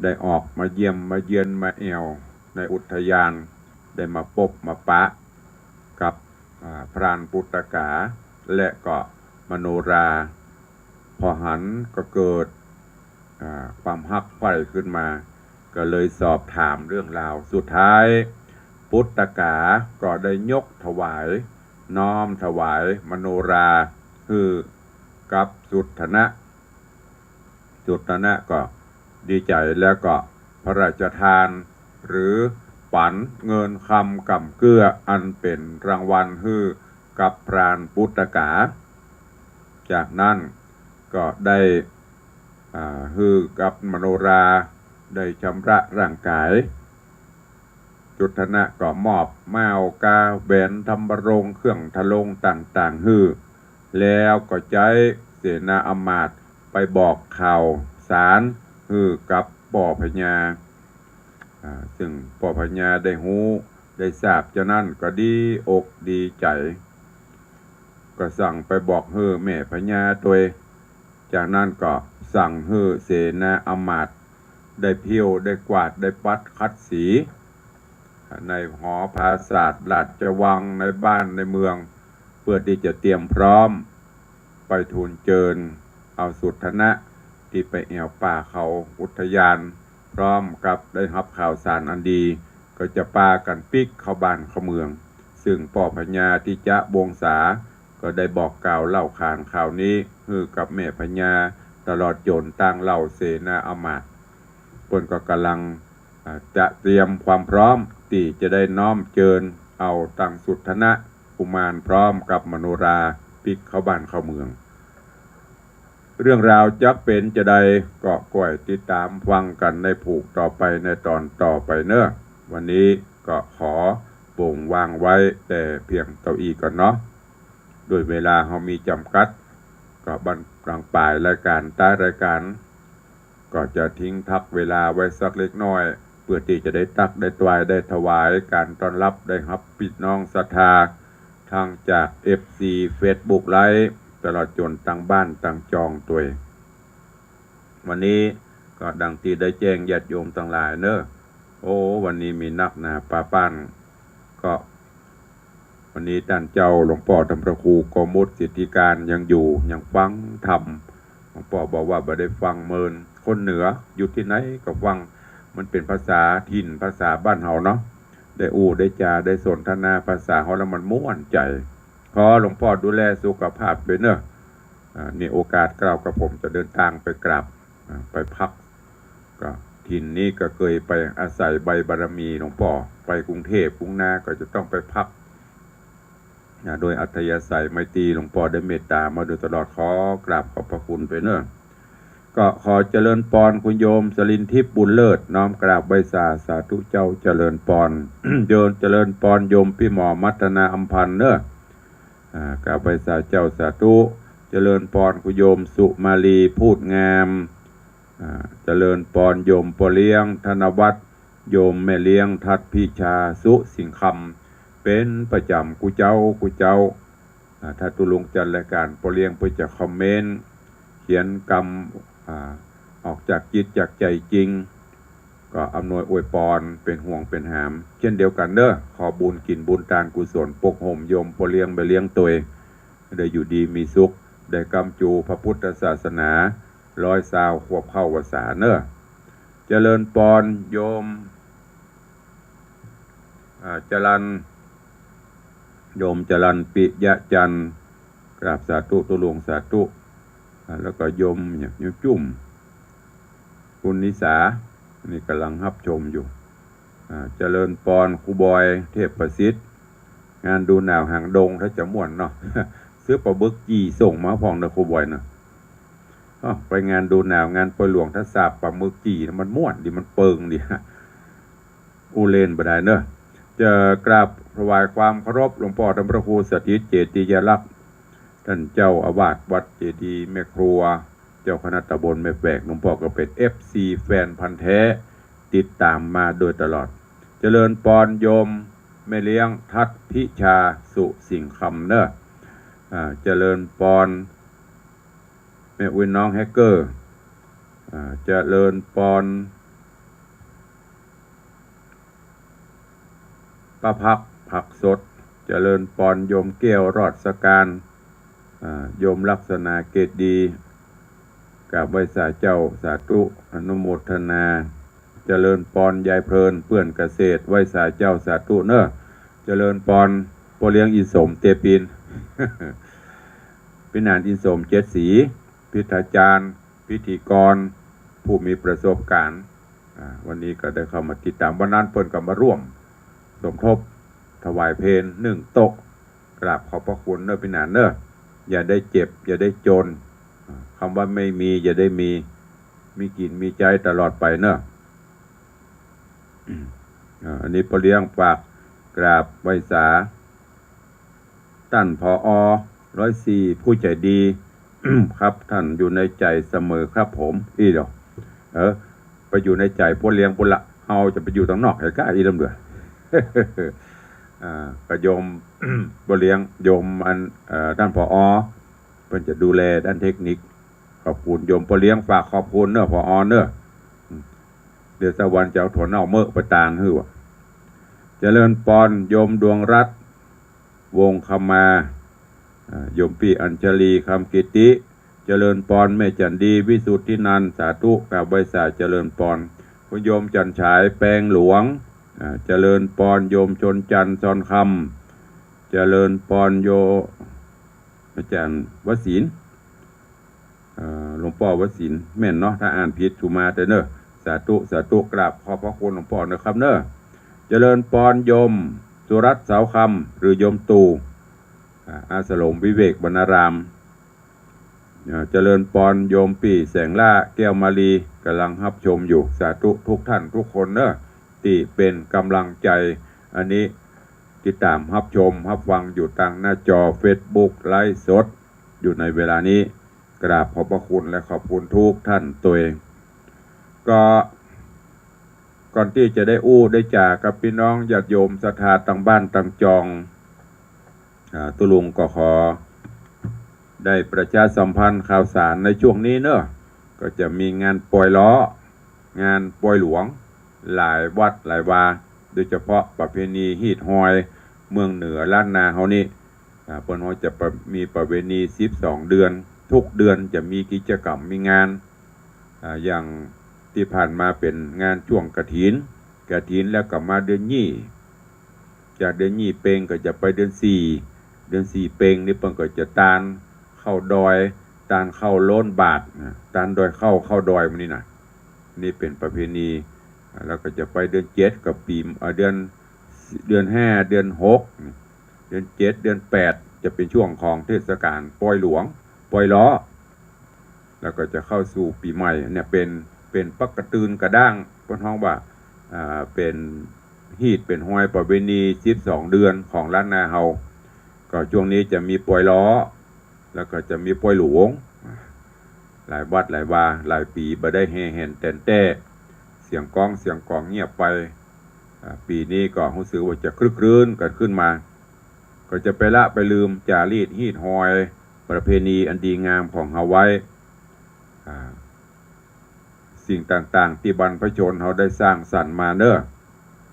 ได้ออกมาเยี่ยมมาเยือนมาแอ่วในอุทยาน ได้มาปบมาปะกับ อ่า พรานปุตตกา และก็มโนรา พอหันก็เกิด อ่า ความฮักใฝ่ขึ้นมา ก็เลยสอบถามเรื่องราว สุดท้ายปุตตกาก็ได้ยกถวาย น้อมถวายมโนราหื้อกับสุทธนะ สุทธนะก็ดีใจ๋ แล้วก็พระราชทาน หรือปันเงินคำก่ำเกื้ออันเป๋นรางวัลหื้อกับพรานปุตตกา จากนั้นก็ได้ อ่า หื้อกับมโนราได้ชำระร่างก๋าย สุทธนะก็มอบม้าวกาแหวนทำบรงเครื่องทะลงต่างๆ หื้อ แล้วก็ใจ๊เสนาอำมาตย์ไปบอกข่าวสารหื้อกับป้อพญา อ่า ซึ่งป้อพญาได้ฮู้ได้ทราบจานั้นก็ดีอกดีใจ๋ ก็สั่งไปบอกหื้อแม่พญาตวย จากนั้นก็สั่งหื้อเสนาอำมาตย์ได้เผี้ยวได้กวาดได้ปัดขัดสี ในหอปราสาทราชวังในบ้านในเมือง เพื่อตี้จะเตรียมพร้อมไปทูลเจิญเอาสุทธนะตี้ไปแอ่วป่าเขาอุทยาน พร้อมกับได้ฮับข่าวสารอันดี ก็จะปากั๋นปิ๊กเข้าบ้านเข้าเมือง ซึ่งป้อพญาทิจะวงศาก็ได้บอกกล่าวเล่าขานข่าวนี้หื้อกับแม่พญา ตลอดจ๋นตางเหล่าเสนาอำมาตย์ เปิ้นก็ก่ำลัง อ่า จะเตรียมความพร้อมตี้จะได้น้อมเจิญเอาตังสุทธนะกุมารพร้อมกับมโนราปิ๊กเข้าบ้านเข้าเมือง เรื่องราวจักเป๋นจาใดก็ก้อยติดต๋ามฟังกั๋นในผูกต่อไปในต๋อนต่อไปเนาะ วันนี้ก็ขอบ่งวางไว้แต่เพียงเต้าอี้ก่อนเนาะ ด้วยเวลาเฮามีจ๋ำกัด ก็บั้นกลางป๋ายรายก๋าน ต๊ายรายก๋าน ก็จะทิ้งพักเวลาไว้สักเล็กน้อย เปื้อตี้จะได้ตั๊กได้ตวายได้ถวายก๋านต้อนฮับ ได้ฮับปี้น้องศรัทธา ตังจาก เอฟซี เฟซบุ๊กไลฟ์ ตลอดจ๋นตังบ้านตังจองตวย วันนี้ก็ดังตี้ได้แจ้งญาติโยมตังหลายเนาะ โอ้ วันนี้มีนักหนาปาป๊าน ก็ วันนี้ต้านเจ้าหลวงป้อธรรมพระครูโกมุตสิทธิการยังอยู่ ยังฟังธรรม หลวงป้อบอกว่าบ่ได้ฟังเมิน คนเหนืออยู่ตี้ไหนก็ฟัง มันเป๋นภาษาถิ่นภาษาบ้านเฮาเนาะ ได้อู้ได้จ๋าได้สนทนาภาษาเฮาแล้วมันม่วนใจ๋ ขอหลวงป้อดูแลสุขภาพตวยเนาะ อ่า นี่โอกาสคราวกระผมจะเดินตางไปกราบ อ่า ไปพัก ก็ถิ่นนี้ก็เกยไปอาศัยใบบารมีหลวงป้อ ไปกรุงเทพฯ กรุงนาก็จะต้องไปพัก นะ โดยอัธยาศัยไมตรีหลวงป้อได้เมตต๋ามาโดยตลอด ขอกราบขอบพระคุณตวยเนาะ ก็ขอเจริญปอนคุณโยมสลินทิพย์บุญเลิศ น้อมกราบไหว้สา สาธุเจ้า เจริญปอน โยมเจริญปอนโยมปี้หมอมัทนาอำพันธ์เนาะ อ่า กราบไหว้สาเจ้า สาธุ เจริญปอนคุณโยมสุมาลีพูดงาม อ่า เจริญปอนโยมป้อเลี้ยงธนวัฒน์ โยมแม่เลี้ยงทัดพิชาสุสิงคำ เป๋นประจ๋ำกู้เจ๊ากู้เจ๊า อ่า ถ้าตุ๊ลุงจัดรายก๋านป้อเลี้ยงเปิ้นจะคอมเมนต์ เขียนกำ อ่า ออกจากจิตจากใจ๋จริง ก็อำนวยอวยปอนเป๋นห่วงเป๋นหาม เจ้นเดียวกั๋นเนาะ ขอบุญกิ๋นบุญตานกุศลปกห่มโยมป้อเลี้ยงแม่เลี้ยงตวย ได้อยู่ดีมีสุข ได้กำจูพระพุทธศาสนา ร้อยซาวขวบเข้าพรรษาเนาะ เจริญปอนโยม อ่า จรัญ โยมจรัญปิยะจันทร์ กราบสาธุตุ๊ลุงสาธุ อ่า แล้วก็โยมเนี่ย โยมจุ่ม ปุณณิสา นี่ก่ำลังฮับชมอยู่ อ่า เจริญปอนครูบอย เทพประสิทธิ์ งานดูหนาวหางดงถ้าจะม่วนเนาะ ซื้อปลาบึกจี่ส่งมาพ่องเนาะครูบอยเนาะ อ้อ ไปงานดูหนาวงานปอยหลวงถ้าสาบปลาบึกจี่นะมันม่วนดี มันเปิงดี อู้เล่นบ่ได้เนาะ จะกราบ ถวายความเคารพหลวงป้อท่านพระครูสถิตเจติยลักษณ์ ท่านเจ้าอาวาสวัดเจดีย์แม่ครัว เจ้าคณะตำบลแม่แฝก หลวงป้อก็เป๋น เอฟซี แฟนพันธุ์แท้ ติดต๋ามมาโดยตลอด เจริญปอนโยมแม่เลี้ยงทัศน์พิชา สุสิงห์คำเนอะ อ่า เจริญปอนแม่อุ๊ยน้องแฮกเกอร์ อ่า เจริญปอน ป้าพัก ผักสด เจริญปอนโยมแก้ว รอดสการ อ่า โยมลักษณะเกตดี กราบไหว้สาเจ้า สาธุ อนุโมทนา เจริญปอนยายเพลิน เปื้อนเกษตร ไหว้สาเจ้า สาธุเนอะ เจริญปอนป้อเลี้ยงอินสม เตปิน พินานอินสม เจ็ดสี พิธาจารย์ พิธีกร ผู้มีประสบการณ์ อ่า วันนี้ก็ได้เข้ามาติดต๋าม วันนั้นเปิ้นก็มาร่วมสมทบถวายเพลนึ่งโต๊ะ กราบขอบพระคุณเนอะพินานเนอะ อย่าได้เจ็บ อย่าได้จน อ่า กำว่าไม่มี อย่าได้มี มีกิ๋นมีใจ๊ตลอดไปเนอะ อ่า อันนี้ป้อเลี้ยงฝากกราบไหว้สา ต้าน ผอ. ร้อยสี่ ผู้ใจ๋ดี ครับ ต้านอยู่ในใจ๋เสมอครับผม อี้เดียว เออ ไปอยู่ในใจ๋ป้อเลี้ยงปู้นละ เฮาจะไปอยู่ตังนอกใหญ่ก้าอี้ลำเดือ อ่า ก็โยม ป้อเลี้ยง โยมอัน เอ่อ ต้าน ผอ. เปิ้นจะดูแลด้านเทคนิค ขอบคุณโยมป้อเลี้ยง ฝากขอบคุณเนอะ ผอ. เนอะ เดี๋ยวสักวันจะเอาถั่วเน่าเมอะไปตานหื้อว่ะ เจริญปอนโยมดวงรัตน์ วงศ์คำมา อ่า โยมปี้อัญชลี คำกิติ เจริญปอนแม่จันดี วิสุทธินันท์ สาธุ กราบไหว้สา เจริญปอน คุณโยมจันฉาย แปงหลวง อ่า เจริญปอนโยมชนจันทร์ ซอนคำ เจริญปอนโย อาจ๋ารย์วสินทร์ เอ่อ หลวงป้อวสินทร์ แม่นเนาะ ถ้าอ่านผิดสุมาเต๊อะเนอะ สาธุ สาธุ กราบขอบพระคุณหลวงป้อนะครับเนอะ เจริญปอนโยมสุรัตน์ สาวคำ หรือโยมตู่ อ่า อาสรมวิเวกวรรณาราม อ่า เจริญปอนโยมปี้แสงล่า แก้วมาลี ก่ำลังฮับชมอยู่ สาธุทุกท่านทุกคนเนอะ ตี้เป๋นก่ำลังใจ๋ อันนี้ติดต๋ามฮับชมฮับฟังอยู่ตางหน้าจอเฟซบุ๊กไลฟ์สด อยู่ในเวลานี้ กราบขอบพระคุณและขอบคุณทุกท่านตวย ก็ ก่อนตี้จะได้อู้ได้จ๋ากับปี้น้องญาติโยมศรัทธาตางบ้านตางจอง อ่า ตุ๊ลุงก็ขอได้ประชาสัมพันธ์ข่าวสารในช่วงนี้เนอะ ก็จะมีงานปอยล้อ งานปอยหลวง หลายวัดหลายวา โดยเฉพาะประเพณีฮีตฮอยเมืองเหนือล้านนาเฮานี่ อ่า เปิ้นว่าจะประ มีประเพณีสิบสองเดือน ทุกเดือนจะมีกิจกรรมมีงาน อ่า อย่างตี้ผ่านมาเป๋นงานช่วงกฐิน กฐินแล้วก็มาเดือนยี่ จากเดือนยี่เปงก็จะไปเดือนสี่ เดือนสี่เปงนี่เปิ้นก็จะตานเข้าดอย ตานเข้าโล้นบาตรนะ ตานดอยเข้า เข้าดอยหมู่นี้นะ นี่เป๋นประเพณี อ่า แล้วก็จะไปเดือนเจ็ดกับปี๋ อ่า เดือน เดือนห้า เดือนหก เดือนเจ็ด เดือนแปด จะเป๋นช่วงของเทศกาลปอยหลวง ปอยล้อ แล้วก็จะเข้าสู่ปี๋ใหม่เนี่ย เป๋น เป๋นปะกะตือนกะด้าง เปิ้นฮ้องว่า อ่า เป๋นฮีตเป๋นฮอยประเพณีสิบสองเดือนของล้านนาเฮา ก็ช่วงนี้จะมีปอยล้อ แล้วก็จะมีปอยหลวง หลายวัดหลายวา หลายปี๋บ่ได้แห่แหนแต๋นแต๊ เสียงก้องเสียงก๋องเงียบไป อ่า ปี๋นี้ก็ฮู้สึกว่าจะครึกครื้นกั๋นขึ้นมา ก็จะไปละไปลืมจารีตฮีตฮอยประเพณีอันดีงามของเฮาไว้ อ่า สิ่งต่างๆ ตี้บรรพชนเฮาได้สร้างสรรค์มาเนอะ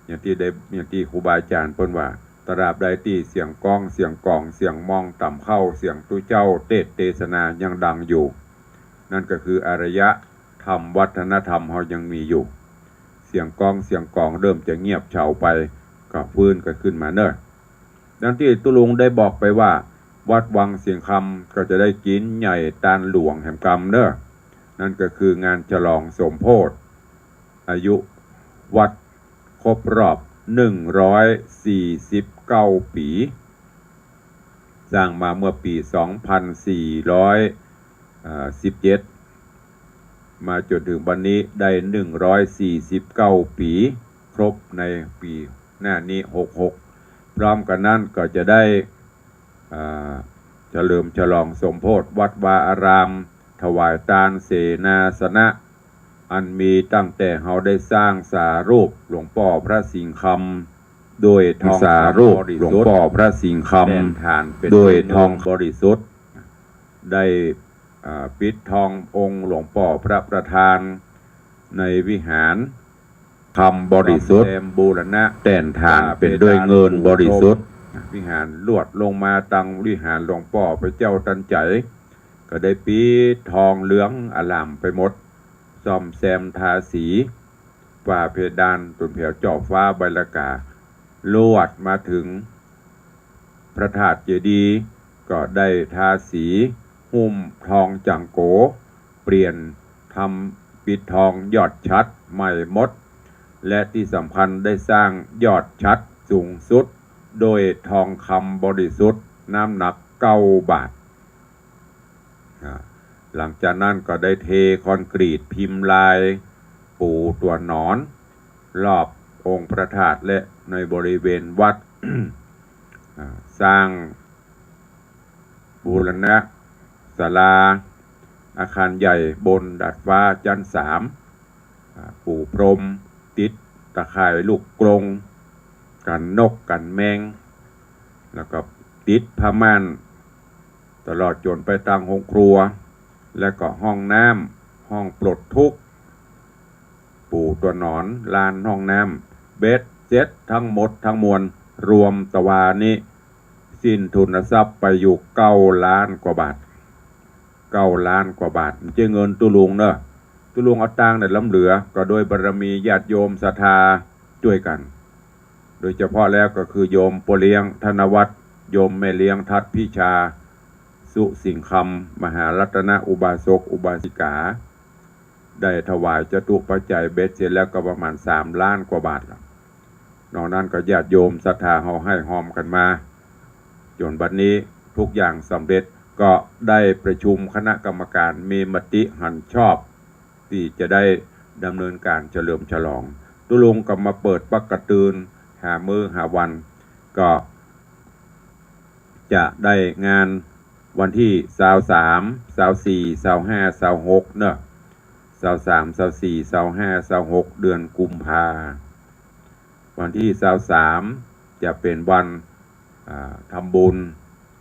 อย่างตี้ได้ อย่างตี้ครูบาอาจ๋ารย์เปิ้นว่า ตราบใดตี้เสียงก้อง เสียงก๋อง เสียงมองต่ำเข้า เสียงตุ๊เจ้าเตสน์เตสนายังดังอยู่ นั่นก็คืออารยธรรมวัฒนธรรมเฮายังมีอยู่ เสียงก้อง เสียงก๋องเริ่มจะเงียบเฉาไป ก็ฟื้นกั๋นขึ้นมาเนอะ ดังตี้ตุ๊ลุงได้บอกไปว่า วัดวังสิงห์คำก็จะได้กิ๋นใหญ่ตานหลวงแหมกำเนอะ นั่นก็คืองานฉลองสมโภชน์ อายุวัดครบรอบหนึ่งร้อยสี่สิบเก้าปี๋ สร้างมาเมื่อปี๋สองพันสี่ร้อย เอ่อ สิบเจ็ด มาจ๋นเถิงบัดนี้ได้หนึ่งร้อยสี่สิบเก้าปี๋ ครบในปี๋หน้านี้ หกหก พร้อมกั๋นนั้นก็จะได้ อ่า เฉลิมฉลองสมโภชวัดวาอาราม ถวายตานเสนาสนะ อันมีตั้งแต่เฮาได้สร้างสารูปหลวงป้อพระสิงห์คำ ด้วยทองคำ สารูปหลวงป้อพระสิงห์คำ แตนฐานเป๋น ด้วยทองบริสุทธิ์ ได้ อ่า ปิดทององค์หลวงป้อพระประธาน ในวิหาร คำบริสุทธิ์ ซ่อมแซมบูรณะ แตนฐานเป๋นด้วยเงินบริสุทธิ์ วิหารลวดลงมาตังวิหารหลวงป้อพระเจ้าตันใจ๋ ก็ได้ปิดทองเหลืองอร่ามไปหมด ซ่อมแซมทาสี ฝ้าเพดาน ตูนแผวเจาะฟ้าใบละกา ลวดมาเถิง พระธาตุเจดีย์ก็ได้ทาสี หุ้มทองจังโก เปลี่ยนทำปิดทองยอดฉัตรใหม่หมด และตี้สำคัญได้สร้างยอดฉัตรสูงสุด ด้วยทองคำบริสุทธิ์ น้ำหนักเก้าบาท อ่า หลังจากนั้นก็ได้เทคอนกรีตพิมพ์ลายปู่ตั๋วหนอน รอบองค์พระธาตุและในบริเวณวัด อ่า สร้างบูรณะศาลา อาคารใหญ่บนดาดฟ้าชั้นสาม อ่า ปูพรม ติดตะข่ายลูกกรง กั๋นนกกั๋นแมง แล้วก็ติดผ้าม่าน ตลอดจ๋นไปตังห้องครัว และก็ห้องน้ำ ห้องปลดทุกข์ ปู่ตั๋วหนอน ลานห้องน้ำ เบ็ดเสร็จทั้งหมดทั้งมวล รวมตะวานี้ สิ้นทุนทรัพย์ไปอยู่เก้าล้านกว่าบาท เก้าล้านกว่าบาท บ่ใจ้เงินตุ๊ลุงเน่อ ตุ๊ลุงเอาตังค์เนี่ยล้ำเหลือ ก็โดยบารมีญาติโยมศรัทธาจ้วยกั๋น โดยเฉพาะแล้วก็คือโยมป้อเลี้ยงธนวัฒน์ โยมแม่เลี้ยงทัดพิชา สุสิงห์คำ มหารัตนอุบาสกอุบาสิกา ได้ถวายจตุปัจจัยเบ็ดเสร็จแล้วก็ประมาณสามล้านกว่าบาทละ นอกนั้นก็ญาติโยมศรัทธาเฮาให้ฮอมกั๋นมา จ๋นบัดนี้ทุกอย่างสำเร็จ ก็ได้ประชุมคณะกรรมการมีมติหันชอบ ตี้จะได้ดำเนินก๋านเฉลิมฉลอง ตุ๊ลุงก็มาเปิดปั๊กกะตื่น หามื้อหาวัน ก็จะได้งานวันตี้ซาวสาม ซาวสี่ ซาวห้า ซาวหกเน่อ ซาวสาม ซาวสี่ ซาวห้า ซาวหก เดือนกุมภา วันตี้ซาวสามจะเป๋นวัน อ่า ทำบุญ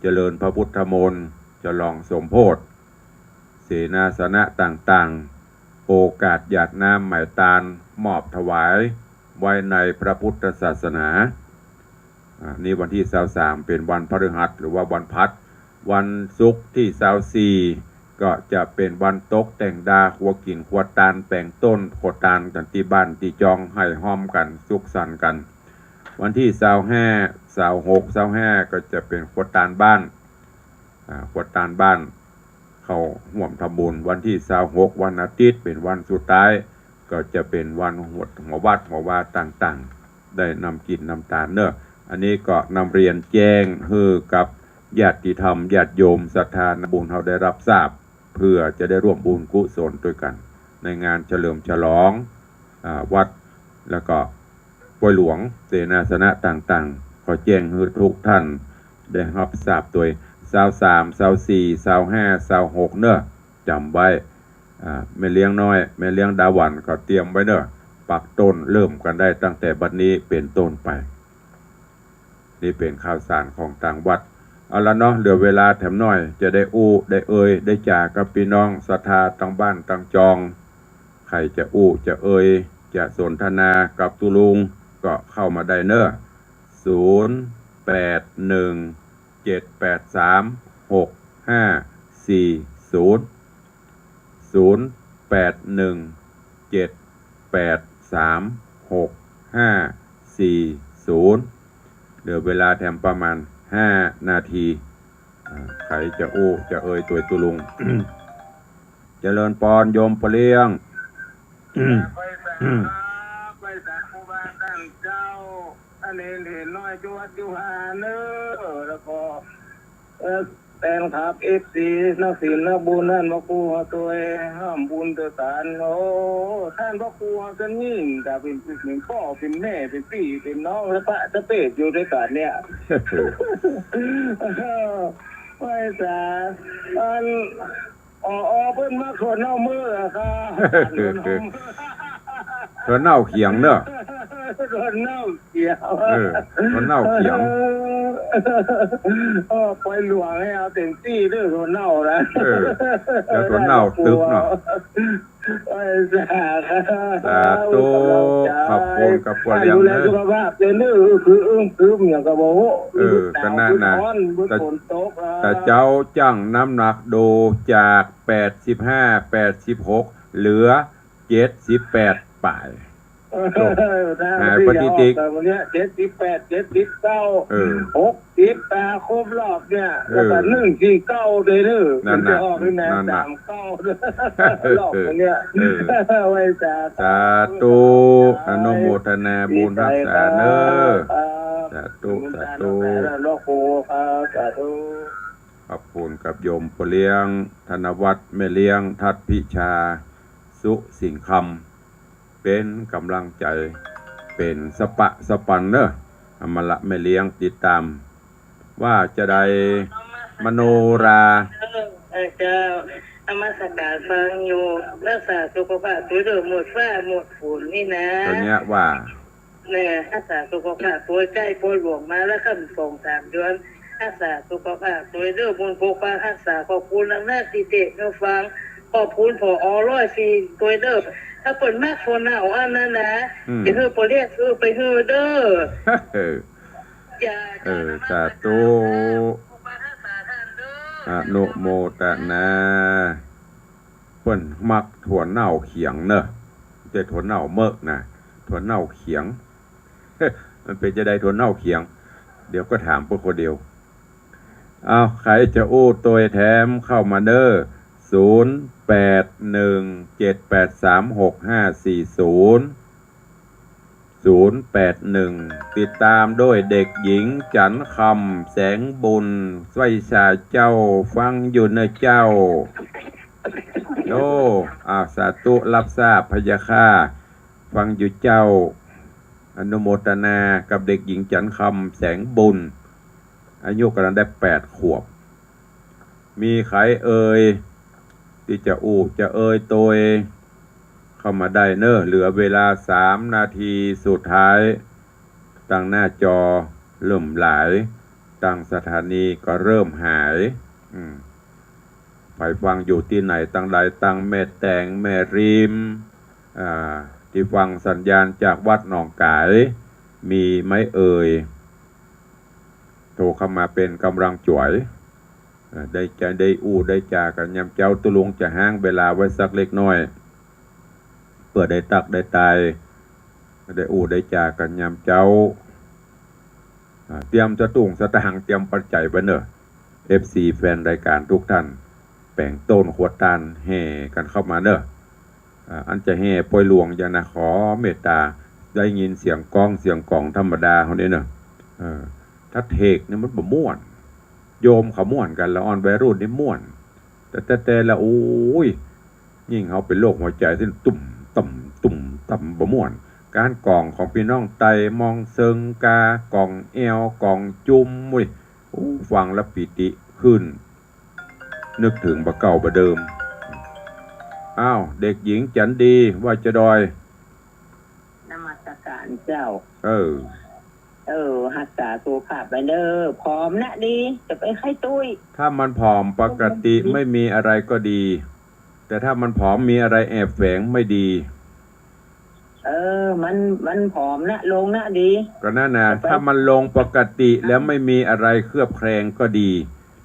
เจริญพระพุทธมนต์ ฉลองสมโภช เสนาสนะต่างๆ โอกาสหยาดน้ำไหม้ตาน มอบถวายไว้ในพระพุทธศาสนา อ่า นี่วันตี้ซาวสามเป๋นวันพฤหัสหรือว่าวันพัด วันศุกร์ตี้ซาวสี่ ก็จะเป๋นวันตกแต่งดา ครัวกิ๋นครัวตาน แป๋งต้นครัวตานกั๋นตี้บ้านตี้จอง ให้ฮอมกั๋น สุขสันต์กั๋น วันตี้ซาวห้า ซาวหก ซาวห้า ก็จะเป๋นครัวตานบ้าน อ่า ครัวตานบ้าน เข้าฮ่วมทำบุญ วันตี้ซาวหก วันอาทิตย์ เป๋นวันสุดท้าย ก็จะเป๋นวันหัว หัววัดหัววาต่างๆ ได้นำกิ๋นนำตานเน่อ อันนี้ก็นำเรียนแจ้งหื้อกับญาติธรรมญาติโยมศรัทธาบุญเฮาได้รับทราบ เพื่อจะได้ร่วมบุญกุศลตวยกั๋น ในงานเฉลิมฉลอง อ่า วัด แล้วก็ ป้วยหลวง เสนาสนะต่างๆ ขอแจ้งหื้อทุกท่านได้ฮับทราบตวย ซาวสาม ซาวสี่ ซาวห้า ซาวหก เน่อ จ๋ำไว้ อ่า แม่เลี้ยงน้อย แม่เลี้ยงดาหวันก็เตรียมไว้เน่อ ปักต้นเริ่มกั๋นได้ตั้งแต่บัดนี้เป๋นต้นไป นี่เป๋นข่าวสารของตางวัด เอาละเนาะ เหลือเวลาแถมหน้อย จะได้อู้ ได้เอ่ย ได้จ๋ากับปี้น้องศรัทธาตังบ้านตังจอง ใผจะอู้ จะเอ่ย จะสนทนากับตุ๊ลุง ก็เข้ามาได้เน่อ ศูนย์ แปด หนึ่ง เจ็ด แปด สาม หก ห้า สี่ ศูนย์ ศูนย์ แปด หนึ่ง เจ็ด แปด สาม หก ห้า สี่ ศูนย์ เหลือเวลาแถมประมาณห้านาที อ่า ใผจะอู้ จะเอ่ยตวยตุ๊ลุง เจริญปอนโยมป้อเลี้ยง ไปสา ไปสาครูบาต้านเจ้า อันเห็น เห็นน้อยจุวัดจุหาเน่อ แล้วก็ เอ่อ แฟนคลับ เอฟซี นักศีลนักบุญ ต้านพระครูเฮาตวย ฮ่ำบุญเตอร์สาร โอ้ ต้านพระครูเฮาตวยยิ่ง แต่เป๋น เป๋นป้อ เป๋นแม่ เป๋นปี้ เป๋นน้อง และปะตะเปดอยู่ตวยกั๋นเนี่ย ไหว้สา อัน อ๋อ อ๋อ เปิ้นมักถั่วเน่าเมือกอะครับ ถั่วเน่าเขียงเนาะ ถั่วเน่าเขียง เออ ถั่วเน่าเขียง เออ เออ ปอยหลวงหื้อเอาเต็มตี้เน่อ ถั่วเน่านะ เออ แล้วถั่วเน่าตึกเนาะ ไหว้สา สาธุ ขอบคุณครับ ป้อเลี้ยง ดูแลสุขภาพเน่อ คืออึ้งครึ้มอย่างกะบ่ฮู้ เออ ก็นั่นน่ะ ร้อน แต่ ฝนตก แต่เจ้าจั่งน้ำหนักดูจาก แปดสิบห้า แปดสิบหก เหลือ เจ็ดสิบแปด ป๋าย เออ หายไปติ๊กๆ แต่วันเนี้ย เจ็ดสิบแปด เจ็ดสิบเก้า เออ หกสิบ ตาครบรอบเนี่ย เออ แล้วก็ หนึ่งสี่เก้า เลยเน่อ นั่นน่ะ มันจะออกนี่นะ นั่นน่ะ สามเก้า รอบเนี่ย เออ ไหว้สา สาธุ อนุโมทนาบุญฮักษาเน่อ ครับ สาธุ สาธุ หลวงปู่ครับ สาธุ ขอบคุณกับโยมป้อเลี้ยง ธนวัฒน์ แม่เลี้ยง ทัศน์พิชา สุสิงห์คำ เป๋นก๋ำลังใจ๋ เป๋นสะปะสะปันเน่อ เอามาละแม่เลี้ยงติดต๋าม ว่าจะได้มโนรา เออ เจ้า นมัสการฟังอยู่ ฮักษาสุขภาพตวยเน่อ หมดฟ้าหมดฝนนี่นะ ต๋อนเนี้ยว่า เนี่ย ฮักษาสุขภาพตวย ใก้ปอยหลวงมาแล้วครับ สองสามเดือน ฮักษาสุขภาพตวยเน่อ บุญปกปักฮักษา ขอบคุณนักหนาตี้เตะเน่อฟัง ขอบคุณ ผอ ร้อยสี่ ตวยเน่อ ถ้าเปิ้นมักฝนหนาวอันนั้นนะ อืม จะหื้อป้อเลี้ยงซื้อไปหื้อเน่อ เออ จ้า เออ จ้า สาธุ นมัสการ ขอบคุณฮักษาต้านเน่อ อนุโมทนา เปิ้นมักถั่วเน่าเขียงเน่อ บ่ใจ้ถั่วเน่าเมือกนะ ถั่วเน่าเขียง มันเป๋นจาใดถั่วเน่าเขียง เดี๋ยวก็ถามเปิ้นคนเดียว เอา ใผจะอู้ตวยแถมเข้ามาเน่อ ศูนย์แปดหนึ่งเจ็ดแปดสามหกห้าสี่ศูนย์ ศูนย์แปดหนึ่ง ติดต๋ามโดยเด็กหญิงจันทร์คำ แสงบุญ ไหว้สาเจ้า ฟังอยู่เน่อเจ้า โอ้ อ่า สาธุ ฮับทราบพะยะค่ะ ฟังอยู่เจ้า อนุโมทนากับเด็กหญิงจันทร์คำ แสงบุญ อายุก๋ำลังได้แปดขวบ มีใผเอ่ย ตี้จะอู้จะเอ่ยตวย เข้ามาได้เน่อ เหลือเวลาสามนาทีสุดท้าย ตังหน้าจอเริ่มหลาย ตังสถานีก็เริ่มหาย อืม ใผฟังอยู่ตี้ไหน ตังใด ตังแม่แตง แม่ริม อ่า ตี้ฟังสัญญาณจากวัดหนองก๋าย มีไหมเอ่ย โทรเข้ามาเป๋นก๋ำลังจ๋วย เอ่อ ได้จะ ได้อู้ได้จ๋ากั๋นยามเจ๊า ตุ๊ลุงจะฮ้างเวลาไว้สักเล็กน้อย เปื้อได้ตั๊กได้ตาย ได้อู้ได้จ๋ากั๋นยามเจ๊า อ่า เตรียมสตุ้งสตางค์ เตรียมปัจจัยไว้เน่อ เอฟซี แฟนรายก๋านทุกท่าน แป๋งโต้นขวดตานแห่กั๋นเข้ามาเน่อ อ่า อันจะแห่ปอยหลวงอย่างนะ ขอเมตต๋า ได้ยินเสียงก้องเสียงก๋องธรรมดาเฮานี่เน่อ เออ ถ้าเทศน์นี่มันบ่ม่วน โยมเขาม่วนกั๋น ละอ่อนวัยรุ่นนี่ม่วน แต่ แต่ แต่ละ โอ้ย ยิ่งเฮาเป๋นโรคหัวใจ๋ซึ่ง ตุ้มต่ำ ตุ้มต่ำ บ่ม่วน ก๋านก๋องของปี้น้องไต มองเซิงกา ก๋องแอว ก๋องจุม โอ้ย อู้ ฟังแล้วปีติขึ้น นึกเถิงบ่าเก่าบ่าเดิม อ้าว เด็กหญิงจันดี ว่าจะดอย นมัสการเจ้า เออ เออ ฮักษาสุขภาพไว้เน่อ ผอมนะดี จะไปไข้ตุ้ย ถ้ามันผอมปกติไม่มีอะไรก็ดี แต่ถ้ามันผอมมีอะไรแอบแฝงไม่ดี เออ มัน มันผอมนะ ลงนะดี ก็นั่นน่ะ จะไป ถ้ามันลงปกติแล้วไม่มีอะไรเคลือบแคลงก็ดี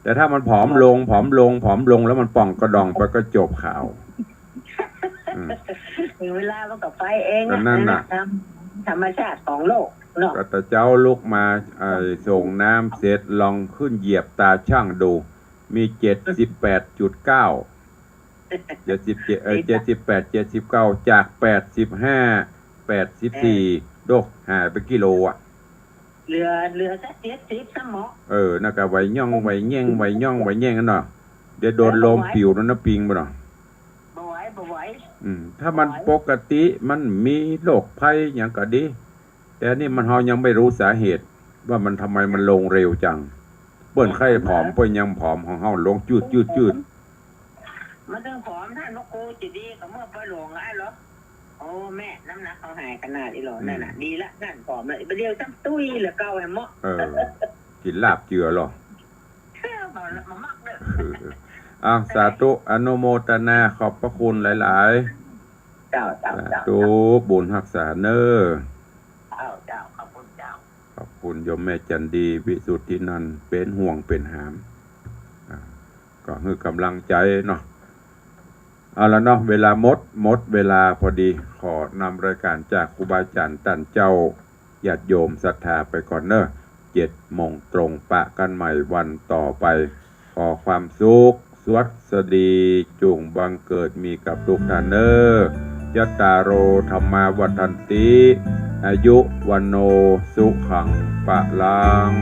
แต่ถ้ามันผอมลง ผอมลง ผอมลง แล้วมันป่องกระดองไปก็จบข่าว อืม เวลามันก็ไปเอง ก็นั่นน่ะ ธรรม ธรรมชาติของโลกเนาะ ก็ตะเจ๊าลุกมา ไอ้ ส่งน้ำเสร็จ ลองขึ้นเหยียบตาชั่งดู มี เจ็ดสิบแปดจุดเก้า เจ็ดสิบเจ็ด เอ่อ เจ็ดสิบแปด เจ็ดสิบเก้า จาก แปดสิบห้า แปดสิบสี่ เออ โดก หายไปกิโลอ่ะ เหลือ เหลือสักเจ็ดสิบซ้ำเหมาะ เออ นั่นก็ไหวย่องไหวแย่ง ไหวย่องไหวแย่งกั๋นเนาะ เดี๋ยวโดนลมปิ๋วแล้วนะ ปิงไปเนาะ บ่ไหว บ่ไหว อืม ถ้ามันปกติ มันมีโรคภัยหยังก็ดี แต่นี่มัน เฮายังไม่รู้สาเหตุว่ามันทำไมมันลงเร็วจัง เปิ้นใค่ผอม เปิ้นยังผอม ของเฮาลงจืด จืด จืด มันถึงผอม ท่านว่ากูจะดีก็เมื่อปอยหลวงอ้ายเหรอ โอ้ แม่ น้ำหนักเขาหายขนาดนี้เหรอ อืม นั่นน่ะ ดีละ นั่นผอมเลย บ่าเดี่ยวซ้ำตุ้ยเหลือเก่าแหมเหมาะ เออ กิ๋นลาบเจือเหรอ เออ บ่าละ บ่ามักเด้อ เออ เออ อ้าว สาธุ อนุโมทนา ขอบพระคุณหลายๆ เจ้า เจ้า สาธุ เจ้า บุญฮักษาเน้อ เจ้า เจ้า ขอบคุณเจ้า ขอบคุณโยมแม่จันดี วิสุทธินันท์ เป๋นห่วงเป๋นหาม อ่า ก็หื้อกำลังใจ๋เนาะ เอาละเนาะ เวลาหมด หมดเวลาพอดี ขอนำรายการจากครูบาอาจ๋ารย์ต้านเจ้า ญาติโยมศรัทธาไปก่อนเน้อ เจ็ดโมงตรงปะกั๋นใหม่วันต่อไป ขอความสุข สวัสดี จุ่งบังเกิดมีกับทุกท่านเน้อ จัตตาโร ธัมมา วัฑฒันติ อายุ วัณโณ สุขัง พลัง